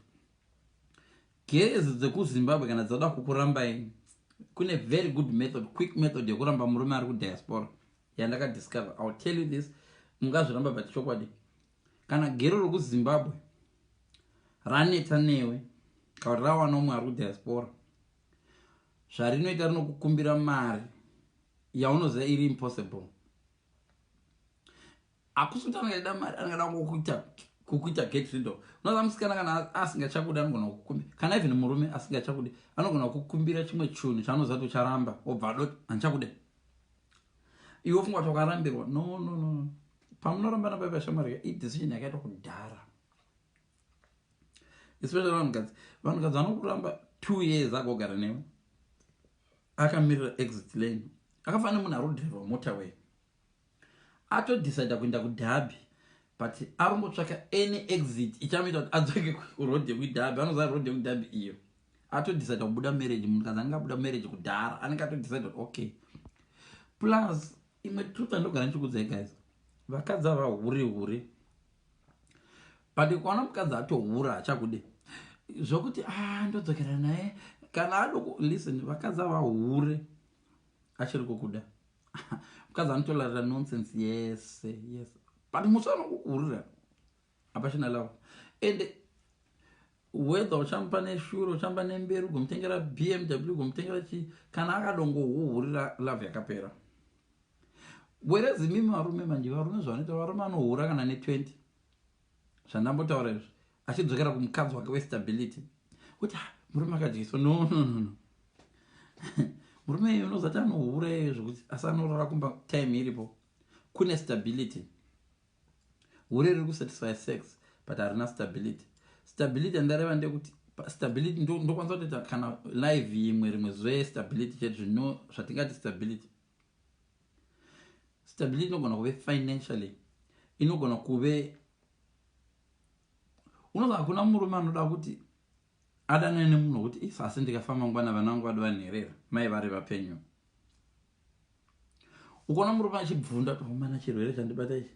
girls dzekuZimbabwe kana dzada kukurambai, kune very good method, quick method yekuramba murume ari kudiaspora yandakadiscover. I will tell you this, mungazviramba, but chokwadi, kana gero rokuZimbabwe raneta newe kana kuti rawana umwe ari kudiaspora, zvarinoita rinokukumbira mari yaunoziva iri impossible. Hakusi kuti anongada mari, anongada kukuita get rid of. Unoziva musikana kana asingachakuda anogona kukumbira, kana even murume asingachakudi anogona kukumbira chimwe chinhu chaanoziva kuti ucharamba, obva adoti handichakude. Iwe ofunga kuti wakarambirwa. No, no, no, pamunorambana paipa shamwari, idecision yakaitwa kudhara. Especially vanhukadzi, vanhukadzi vanokuramba 2 years agogara newe akamirira exit lane, akafanira munhu ari kudhiraivha motorway, atodecida kuenda kuDerby, but arongotsvaka any exit ichamuita kuti adzoke kuroad yekuDerby. Anoziva road yekuDerby iyo, atodecida kubuda marriage. Munhukadzi anenge abuda marriage kudhara, anenge atodecida kuti okay. Plus imwe truth andogara ndichikuudzai guys, vakadzi ava huri huri, but ukaona mukadzi atohura hachakude zvokuti ah, ndodzokera naye kana adoku. Listen, vakadzi ava hure, achiri kukuda. Mukadzi anotolarira nonsense yese yese, but musi anokuhurira hapachina love. And Whether uchamupa neshure, uchamupa nemberi, ugomutengera BMW, ugomutengera chii, kana akadongohuhurira, love yakapera. Whereas imimi varume manje, varume zvavanoita, varume anohura kana ne20, zvandambotaura izvi, achidzokera kumukadzi wake westability, kuti, "Ah, murume akadyiswa." No, no, no, no. Murume iye unozati anohura iye zvokuti, asi anorara kumba time iripo, kune stability. Hure riri kusatisfy sex, but harina stability. Stability yandareva ndekuti stability ndokwanisa kutoita kana live imwe rimwe zuva yestability chete. Zvino zvatingati stability, stability inogona kuve financially, inogona kuve unoza, hakuna murume anoda kuti adanane nemunhu wekuti isi, asi ndikafa mangwana, vana vangu vadi vanherera, mai vari vapenyu. Ukaona murume achibvunda kuti, "Omana, chirwere chandibata ichi,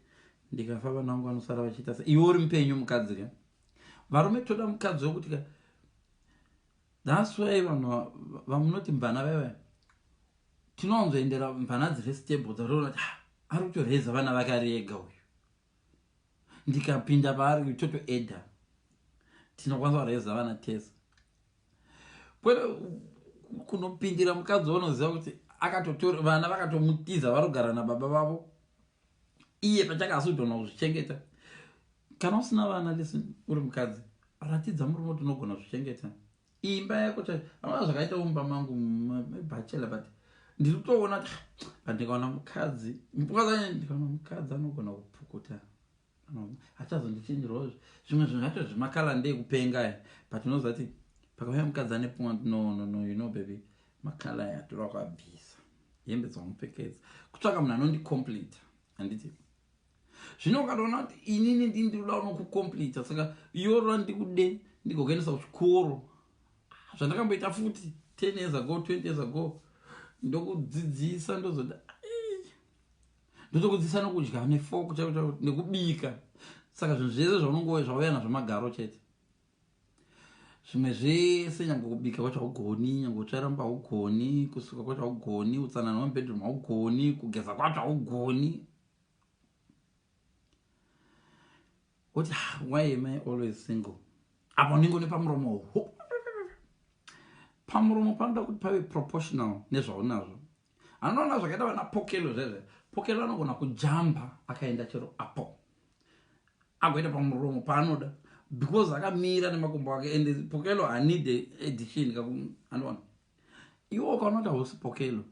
ndikafa vana vangu vanosara vachiita se?" Iwe uri mupenyu, mukadzi ka. Varume toda mukadzi wekuti ka, that's why vanhu vamunoti mvana vaiva, tinowanzoendera mvana dziri stable, dzatoona kuti, "Ah, ari kutoreza vana vake ari ega uyu, ndikapinda paari totoedha, tinokwanisa kureza vana tese." Kwete kunopindira mukadzi waunoziva kuti akatotora vana, vakatomutiza, varogara nababa vavo, iye pachake asi kugona kuzvichengeta. Kana usina vana, listen, uri mukadzi, ratidza murume kuti unogona kuzvichengeta imba yako chai. Anoona zvakaita mumba mangu mebachelor, but ndiri kutoona kuti, but ndikaona mukadzi, ndikaona mukadzi anogona kupukuta, achazondichinjirawo zvimwe zvinhu zvacho zvemakala ndekupenga aya. But unoziva kuti pakauya mukadzi ane pfungwa, "No, no, no, you know, baby, makala aya toda kuabvisa, hembe dzamupfekedza," kutsvaka munhu anondicompleta, handiti? Zvino ukatoona kuti inini ndindiroda unokucompleta, saka iyorora ndikude, ndigokuendesa kuchikoro, zvandakamboita futi 10 years ago, 20 years ago, ndokudzidzisa, ndozoda ndotokudzidzisa nokudya nefork chaiko chaiko, nekubika. Saka zvinhu zvese zvaunongo zvauya nazvo magaro chete. Zvimwe zvese, nyange kubika kwacho haugoni, nyange kutsvaira mumba haugoni, kusuka kwacho haugoni, utsanana hwemubedroom haugoni, kugeza kwacho haugoni, kuti, "Ah, why am I always single?" Apa unenge une pamuromo. Pamuromo panoda kuti pave proportional nezvaunazvo. Anoona zvakaita vana Pokelo zvezve. Pokelo anogona kujamba akaenda chero apo, agoita pamuromo paanoda, because akamira nemakumbo ake, and Pokelo haneed addition. Anoona iwo ukaona kuti hausi Pokelo,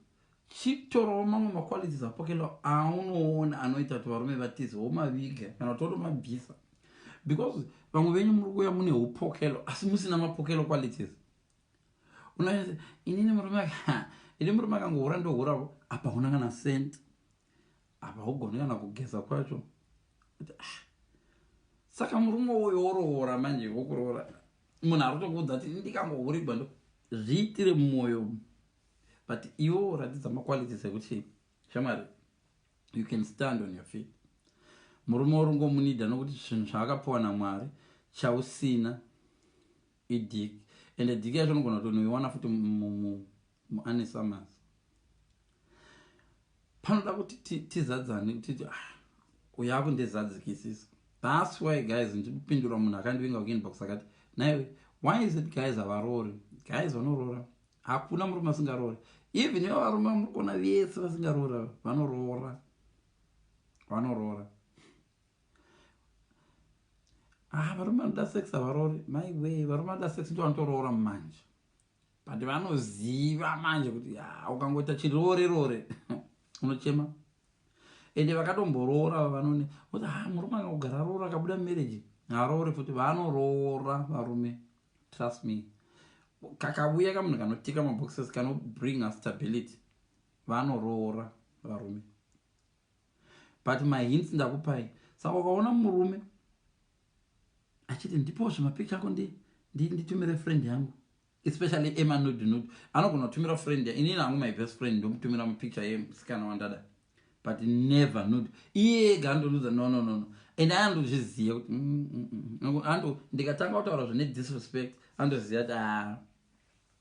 chitorawo mamwe maqualities aPokelo aunoona anoita kuti varume vatize, womaviga kana kuti wotomabvisa, because vamwe venyu muri kuuya mune upokelo asi musina mapokelo qualities. Unoa inini murume, ini murume akangohura, ndohuravo, apa huna kana cent, apa hugoni kana kugeza kwacho. Ah, saka murume uyo woroora manje, wokuroora munhu ari kutokuudza kuti ndikangohurigwa, ndo zviitire mumwoyo. But iwo ratidza maqualities ekuti, shamwari, you can stand on your feet. Murume uri ngomunidha nokuti zvinhu zvaakapiwa naMwari chausina idick, ende dick yacho unogona kutonoiwana futi muane summers. Panoda kuti tizadzane, kuti, ah, uyu akundizadzikisisa. That's why, guys, ndipindura munhu akandivinga kuinbox akati, "Naiwe, why is it guys havaroori?" Guys vanoroora, hakuna murume asingaroori. Even ivo varume vamuri kuona vese vasingaroora, vanoroora, vanoroora. Ah, varume vanoda sex havaroori. Maiwe, varume vanoda sex ndo vanotoroora manje, but vanoziva manje kuti ukangoita chirore rore unochema. Ende vakatomboroora vanone kuti, ha, murume akangogara roora, akabuda marriage haroore futi. Vanoroora varume, trust me. Kakavuya kamunhu kanotika maboxes, kanobring stability, vanoroora varume. But mahints ndakupai. Saka ukaona murume achiti, "Ndipo zvemapicture ako, nditumire friend yangu," especially emanude nude, anogona kutumira friend. Inini hangu, my best friend ndomutumira mapicture emusikana wandada, but never nude. Iye ega andonudza, "No, no, no, no." And andozviziva kuti ando ndikatanga kutaura zvine disrespect, andoziva kuti, ah,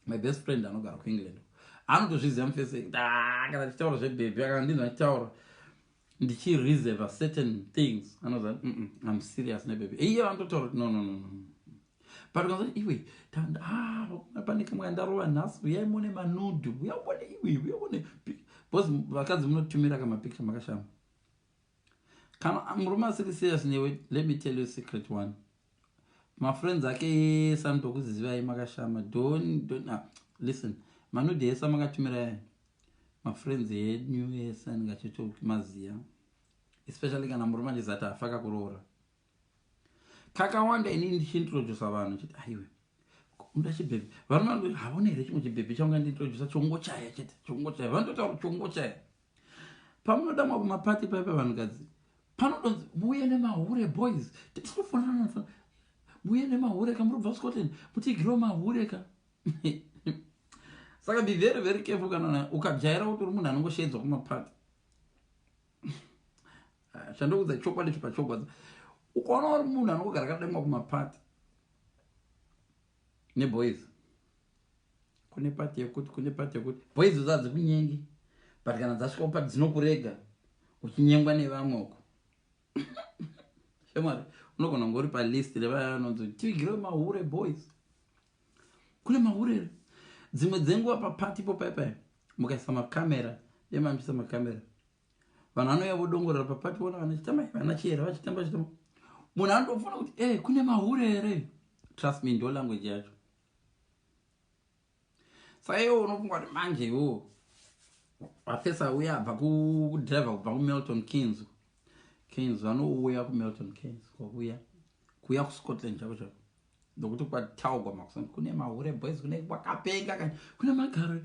my best friend anogara kuEngland anotozviziva mufese. Ah, kana tichitaura zvebhebhi, kana ndinzwa achitaura ndichireserve certain things, anoziva, "I'm serious nebhebhi." Iye vanototaura kuti, "No, no, no, no." But ukanzwa iwe, ah, pane kamwe kandarova nhasi, uyai muone manudes, uya uone iwe, uya uone, because vakadzi munotumira kamapicture makashama. Kana murume asiri serious newe, let me tell you secret one, mafriends ake ese anotokuzivai makashama. Don't, ah, listen, manudes ese amakatumira yaya, mafriends enyu ese anenge achitomaziya, especially kana murume achizati afa kakuroora. Kakawanda inini ndichiintrodusa vanhu chiti, "Aiwe, unoda chibhebhi?" Varume vanoti, "Hauna here chimwe chibhebhi chaungandiintrodusa chongochaya chete, chongochaya?" Vanototaura chongochaya. Pamunoda mwa kumapati paipa, vanhukadzi, panodonzi, "Muuye nemahure, boys, tinofanana, muuye nemahure ka, muri kubva Scotland, mutigirewo mahure ka." Saka be very, very careful kana ukajaira kuti uri munhu anongoshedzwa kumapati. Chandokudza chokwadi chipachokwadi, ukaona uri munhu anongogara akademwa kumapati neboys, kune pati yekuti, kune pati yekuti boys dzo hadzikunyengi, but kana dzasvika kupati dzinokurega uchinyengwa nevamwe uko, shamwari, unogona kunge uri palist revaya vanonzi, "Tivigirewo mahure, boys, kune mahure here?" Dzimwe dzenguva papati ipo paipai mukaisa makamera, demamuchisa makamera, vanhu vanouya vodongorera papati, vona vana vana chiyera vachitamba vachitamba, munhu anotofuna kuti, "E, kune mahure here?" Trust me, ndo language yacho. Saka iwo unofunga kuti manje iwo vafesa uya abva kudhiraivha kubva kuMilton Keynes, Keynes, vanouya kuMilton Keynes, kwakuya kuuya kuScotland chako chako, nokuti kwataugwa makusani kune mahure, boys, kune kwakapenga kani, kune magaro.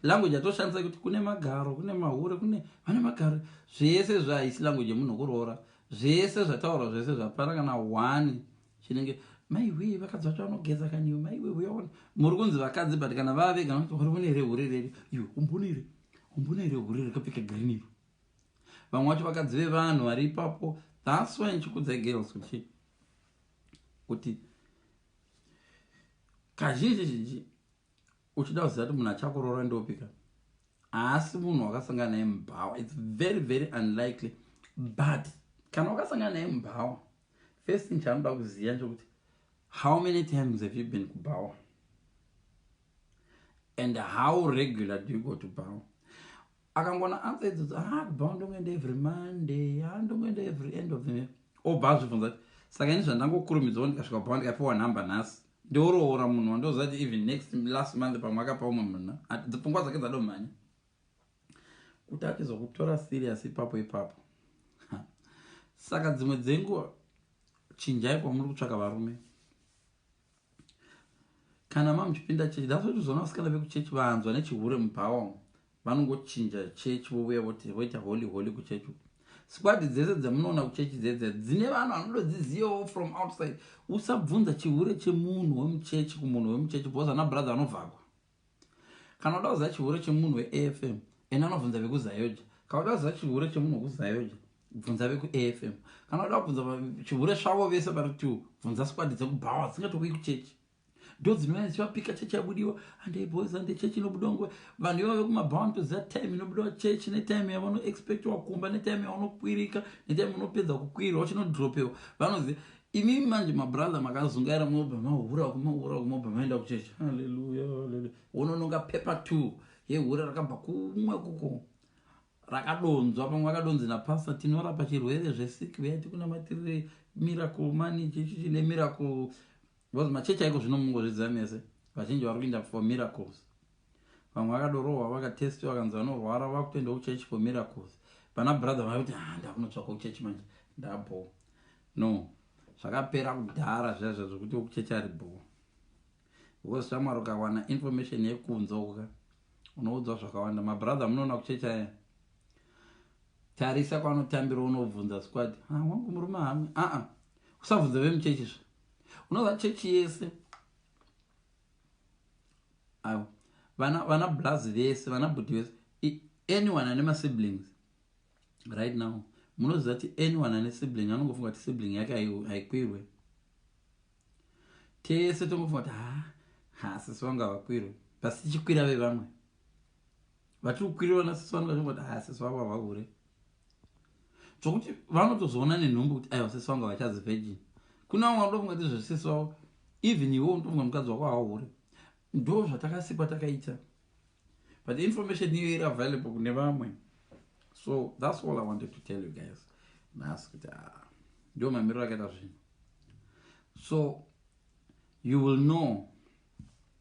Language yatoshandisa kuti kune magaro, kune mahure, kune vane magaro, zvese zvaisi language yemunhu kuroora. Zvese zvataurwa zvese zvapana kana one chinenge maiwe. Vakadzi vacho vanogeza kaniwe, maiwe, uyaona muri kunzi vakadzi, but kana vava vega uri here hure reri iwe, umbone here, umbone here hure rakapfeka green iro? Vamwe vacho vakadzi vevanhu vari ipapo. That's why ndichikudzai, girls, kuti kazhinji zhinji uchida kuziva kuti munhu achakuroora ndopika, haasi munhu wakasangana naye mubhawa. It's very, very unlikely, but kana wakasangana naye mubhawa, first thing chaanoda kuziva nchekuti, how many times have you been kubhawa and how regular do you go to bhawa? Akangona answer idzodzo, "Ah, kubhawa ndongoenda every Monday, ah, ndongoenda every end of the," obva azvibvunza kuti, "Saka ini zvandangokurumidzawo ndikasvika kubhawa, ndikapiwa nhamba nhasi, ndoroora munhu wandoziva kuti even next last month pamwe akapa umwe munhu?" Pfungwa dzake dzadomhanya kuti achizokutora serious ipapo ipapo. Saka dzimwe dzenguva chinjai kwamuri kutsvaka varume. Kana mamuchipinda chechi, that's what uzoona vasikana vekuchechi vanzwa nechihure mubhawa, vanongochinja chechi, vouya voita holy holy kuchechi. Squad dzese dzamunoona kuchechi dzedze dzine vanhu vanododzizivawo from outside. Usabvunza chihure chemunhu wemuchechi kumunhu wemuchechi, because ana brother anovhakwa. Kana uda kuziva chihure chemunhu weAFM, ende anobvunza vekuZAOGA. Kana uda kuziva chihure chemunhu wekuZAOGA, bvunza vekuAFM. Kana uda kubvunza chihure zvavo vese vari two, bvunza squad dzekubhawa dzingatokui kuchechi, ndo dzinouya dzichivapika chechi yabudiwa, "Andei, boys, ande chechi inobudiwa nguva." Vanhu ivavo vekumabhawa vanotoziva time inobudiwa chechi, netime yavanoexpectiwa kumba, netime yavanokwirika, netime unopedza kukwirwa uchinodropewa, vanoziva. Imi manje, mabrother, makazungaira, munobva mahura kumahura, kumobva maenda kuchechi, "Haleluya, haleluya." Unononga paper two yehure rakabva kumwe kuko, rakadonzwa, pamwe akadonzi napastor, "Tinorapa chirwere zvesiki, uyai tikunamatirire miracle money." Chichichi nemiracle, because machechi aiko zvino mungozviziva mese, vazhinji vari kuenda for miracles. Vamwe vakadorohwa, vakatestiwa, vakanzi vanorwara, vakutoenda kuchechi for miracles. Vana brother vakuti, "Ah, ndakunotsvaka kuchechi manje, ndabo." No, zvakapera kudhara zviya zvokuti kuchechi ari bho, because shamwari, ukawana information yekunze uka, unoudzwa zvakawanda. Mabrother munoona kuchechi aya, tarisa kwanotambira, unobvunza squad, "Ah, wangu murume hamwe." Aa, usabvunza vemuchechi zva unoza chechi yese aiwa, vana blas vese, vana bhuti vese, anyone ane masiblings right now, munoziva kuti anyone ane sibling anongofunga kuti sibling yake haikwirwe. Tese tongofunga kuti, "Ha ha, sisi vangu havakwirwe," basi tichikwira vevamwe vatiri kukwiriwa nasisi vangu, vachingoti, "Ha, sisi vangu havahure," zvokuti vanotozoona nenhumbu kuti, "Aiwa, sisi vangu havachazi virgin." Kuna vamwe vanotofunga kuti zvesisi vavo. Even iwe unotofunga mukadzi wako hauhure. Ndo zvatakasikwa takaita, but the information iyo iri available kune vamwe. So that's all I wanted to tell you guys nhasi, kuti ah, ndo mamiriro akaita zvinhu. So you will know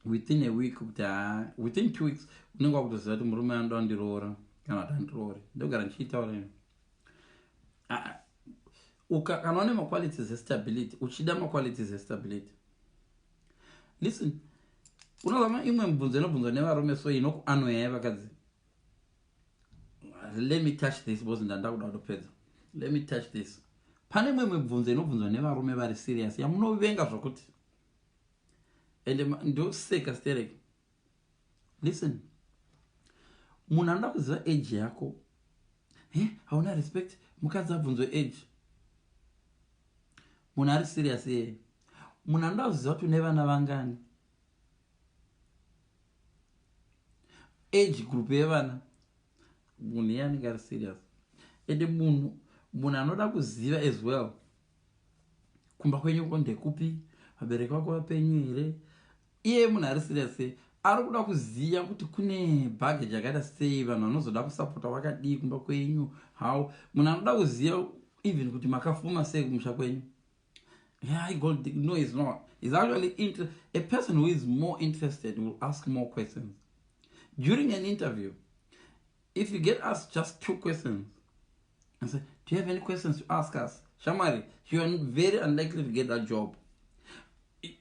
within a week kuti ha, within 2 weeks unenge wakutoziva kuti murume anoda kundiroora kana kuti handiroori. Ndogara ndichiitaura, kana une maqualities estability, uchida maqualities estability, listen, unozama imwe mibvunzo inobvunzwa nevarume, so inokuannoyai vakadzi. Let me touch this because ndanda kuda kutopedza. Let me touch this. Pane imwe mibvunzo inobvunzwa nevarume vari serious yamunovenga zvokuti ende ndoseka sterek. Listen, munhu anoda kuziva age yako, he, hauna respect. Mukadzi abvunzwe age, munhu ari serious iyeye. Munhu anoda kuziva kuti une vana vangani, age group yevana, munhu iye anenge ari serious. Ende munhu anoda kuziva as well kumba kwenyu ko ndekupi, vabereki vako vapenyu here, iye munhu ari serious. Ari kuda kuziva kuti kune baggage yakaita sei, vanhu vanozoda kusapota vakadii kumba kwenyu, how. Munhu anoda kuziva even kuti makafuma sei kumusha kwenyu. Yeah, I got no, it's not. It's actually a person who is more interested will ask more questions. During an interview, if you get asked just two questions and say, "Do you have any questions to ask us?" Shamwari, you are very unlikely to get that job.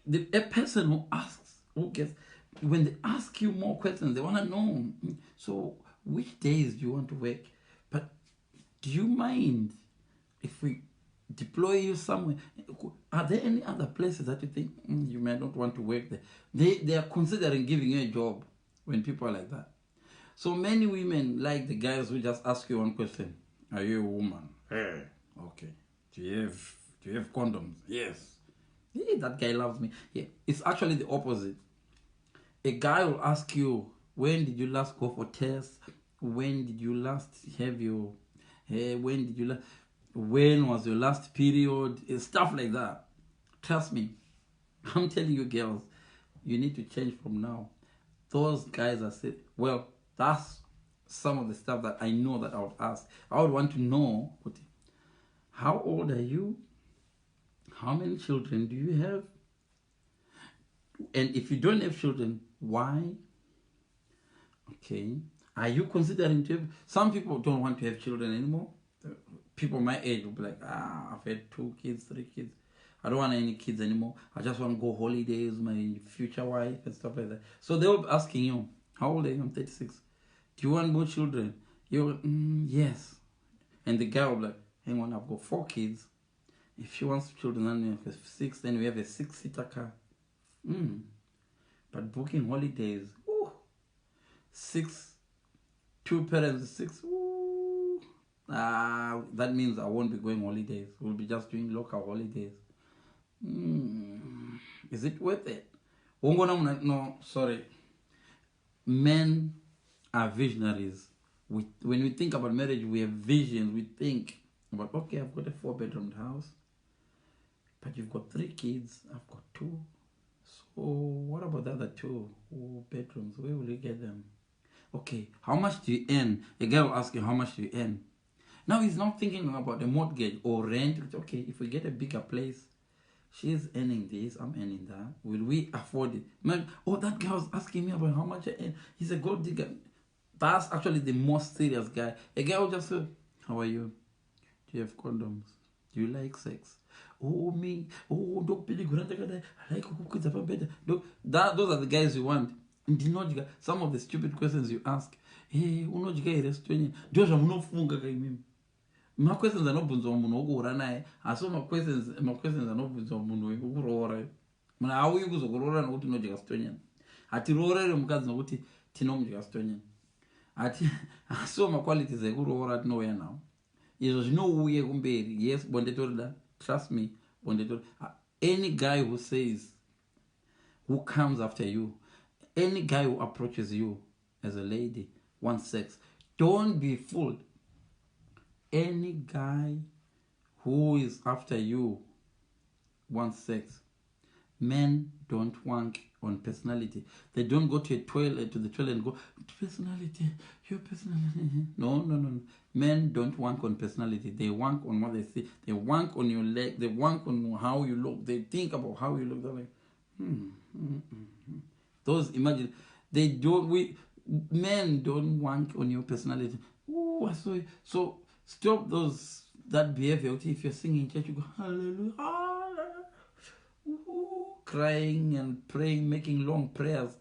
A person who asks, who gets, when they ask you more questions, they want to know. So, which days do you want to work? But do you mind if we deploy you somewhere? Are there any other places that you think you may not want to work there? They are considering giving you a job when people are like that. So many women like the guys who just ask you one question. Are you a woman? Hey, okay. Do you have condoms? Yes. Hey, that guy loves me. Yeah. It's actually the opposite. A guy will ask you, when did you last go for tests? When did you last have your, hey, when did you last, when was your last period? Stuff like that. Trust me. I'm telling you, girls, you need to change from now. Those guys are said, well, that's some of the stuff that I know that I would ask. I would want to know, how old are you? How many children do you have? And if you don't have children, why? Okay. Are you considering to have? Some people don't want to have children anymore. People my age will be like, ah, I've had two kids, three kids. I don't want any kids anymore. I just want to go holidays with my future wife and stuff like that. So they will be asking you, how old are you? I'm 36. Do you want more children? You're yes. And the guy will be like, hang on, I've got four kids. If she wants children, then we have six, then we have a 6-seater car. But booking holidays, ooh, six, two parents, six, ooh, ah, that means I won't be going holidays. We'll be just doing local holidays. Is it worth it? No, sorry. Men are visionaries. When we think about marriage, we have visions. We think about, okay, I've got a 4-bedroom house, but you've got 3 kids. I've got 2. So what about the other 2 bedrooms? Where will you get them? Okay, how much do you earn? A guy will ask you, how much do you earn? Now he's not thinking about the mortgage or rent. Okay, if we get a bigger place, she's earning this, I'm earning that. Will we afford it? Man, oh, that guy was asking me about how much I earn. He's a gold digger. That's actually the most serious guy. A guy will just say, how are you? Do you have condoms? Do you like sex? Oh, me. Oh, don't be I like better. Those are the guys you want. Some of the stupid questions you ask. Hey, unodya here stwenye? Ndio zvamunofunga kaimimi. Maquestions anobvunzwa munhu wokuhura naye, asi maquestions anobvunzwa munhu wekuroora. Munhu hauyi kuzokuroora nokuti unodya stonyana. Hatiroorere mukadzi nokuti tinomudya stonyana. Asiwo maqualities ekuroora tinouya nawo. Izvo zvinouye kumberi. Yes, bonde torida. Trust me, bonde torida. Any guy who says, who comes after you, any guy who approaches you as a lady, wants sex, don't be fooled. Any guy who is after you wants sex. Men don't wank on personality. They don't go to a toilet, to the toilet and go, "Personality, your personality." No, no, no, no. Men don't wank on personality. They wank on what they see. They wank on your leg. They wank on how you look. They think about how you look. They're like, Those, imagine, they don't, we, men don't wank on your personality. Ooh, I saw you. So stop those, that behavior. If you're singing in church, you go, "Hallelujah, hallelujah." Ooh, crying and praying, making long prayers.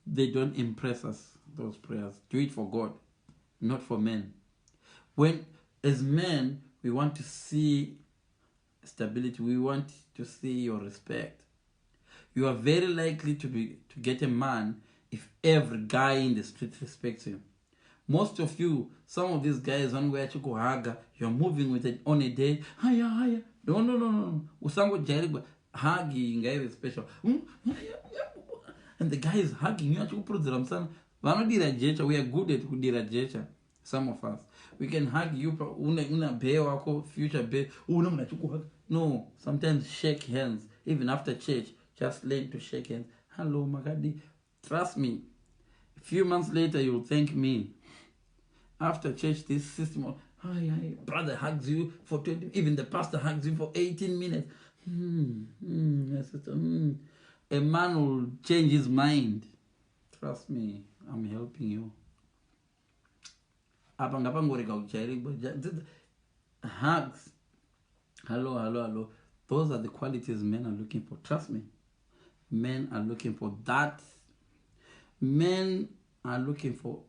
They don't impress us, those prayers. Do it for God, not for men. When, as men, we want to see stability. We want to see your respect. You are very likely to get a man if every guy in the street respects you. Most of you, some of these guys, one way to go haga, you're moving with it on a day. Hiya, hiya. No, no, no, no. Usangojairigwa hug ngaive special. And the guy is hugging you, achikupurudzira musana. Vanodira jecha, we are good at kudira jecha. Some of us. We can hug you, una bae wako, future bae. Una munhu achikuhug. No, sometimes shake hands. Even after church, just learn to shake hands. "Hello, makadii?" Trust me, a few months later, you'll thank me. After church, this system of, "Hi, hi," brother hugs you for 20, even the pastor hugs you for 18 minutes. Sister, A man will change his mind. Trust me, I'm helping you. Apa ngapangorega kujairigwa hugs. "Hello, hello, hello." Those are the qualities men are looking for. Trust me. Men are looking for that. Men are looking for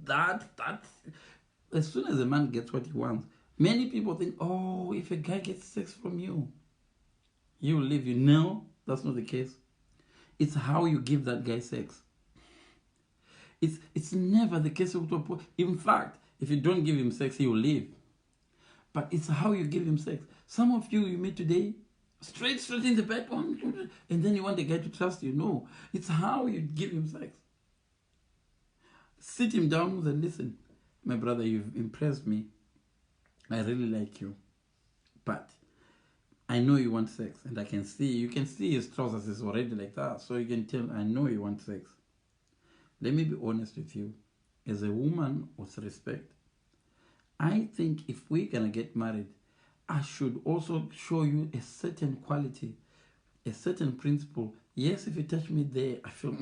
that. That as soon as a man gets what he wants, many people think, "Oh, if a guy gets sex from you, he will leave you." No, that's not the case. It's how you give that guy sex. It's never the case. In fact, if you don't give him sex, he will leave. But it's how you give him sex. Some of you you meet today, straight in the bed, and then you want the guy to trust you. No, it's how you give him sex. Sit him down and listen. "My brother, you've impressed me. I really like you. But I know you want sex, and I can see, you can see his trousers is already like that. So you can tell, I know you want sex. Let me be honest with you. As a woman with respect, I think if we're going to get married, I should also show you a certain quality, a certain principle. Yes, if you touch me there, I feel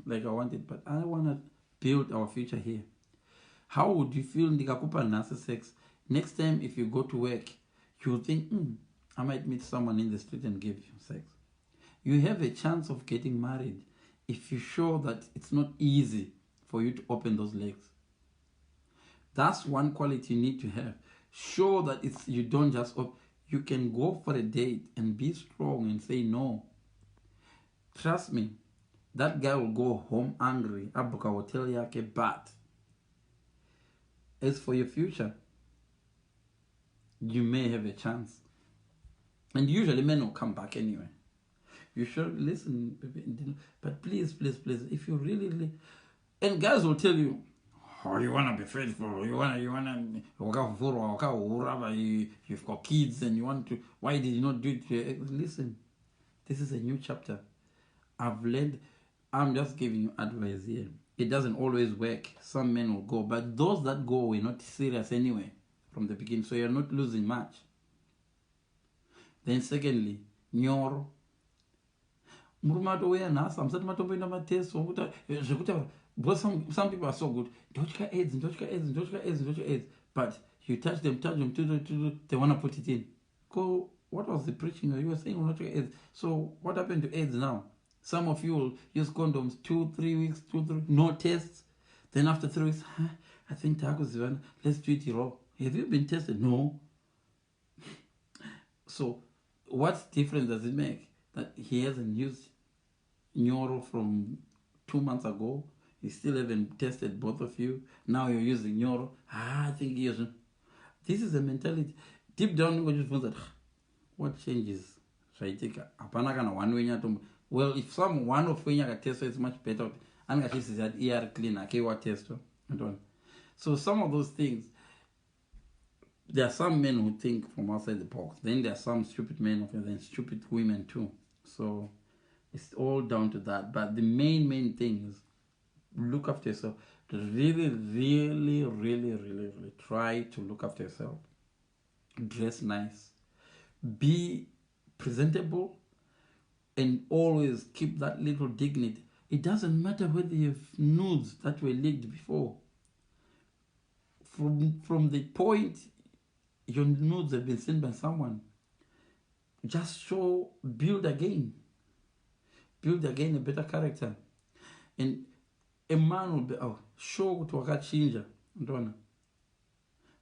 like I want it, but I want to build our future here. How would you feel ndikakupa nhasi sex? Next time if you go to work, you'll think, I might meet someone in the street and give you sex. You have a chance of getting married if you show that it's not easy for you to open those legs. That's one quality you need to have. Show that it's you don't just op you can go for a date and be strong and say no. Trust me, that guy will go home angry. Abuka hotel yake, but as for your future, you may have a chance. And usually men will come back anyway. You should listen, but please, please, please, if you really, really, and guys will tell you, 'Oh, you want to be faithful, you want to, you've got kids and you want to, why did you not do it?' Listen, this is a new chapter. I've learned, I'm just giving you advice here. It doesn't always work. Some men will go, but those that go were not serious anyway from the beginning, so you're not losing much. Then secondly, nyoro. Murume atouya nhasi, hamusati matomboenda matest zvekutaura, because some people are so good, 'Ndotya AIDS, ndotya AIDS, ndotya AIDS, ndotya AIDS,' but you touch them, touch them, they want to put it in. Go, what was the preaching you were saying? Unotya AIDS, so what happened to AIDS now? Some of you will use condoms 2, 3 weeks, 2, 3, no tests. Then after 3 weeks, huh, I think takuzivana, let's do it raw. Have you been tested? No. So what difference does it make that he hasn't used nyoro from 2 months ago? You still haven't tested, both of you. Now you're using nyoro. Ah, I think he is. This is a mentality. Deep down, that what changes zvaitika hapana kana one wenyu atombo. Well, if some one of wenyu akatestwa, it's much better. Anenge achiziva kuti iye ari clean, akeiwa testwa and on. So some of those things, There are some men who think from outside the box. Then there are some stupid men and then stupid women too. So it's all down to that. But the main, main thing is look after yourself. Really, really, really, really, really try to look after yourself. Dress nice. Be presentable and always keep that little dignity. It doesn't matter whether you've nudes that were leaked before. From the point your nudes have been seen by someone, just show, build again. Build again a better character. And a man will be, oh, show kuti wakachinja, ndona.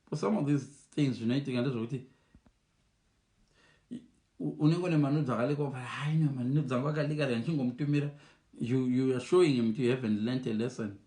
For some of these things zvinoitika ndezvokuti unenge une manudes akaleakwa, hayi, manudes angu akaleaka, rega ndichingomutumira. You are showing him you haven't learnt a lesson.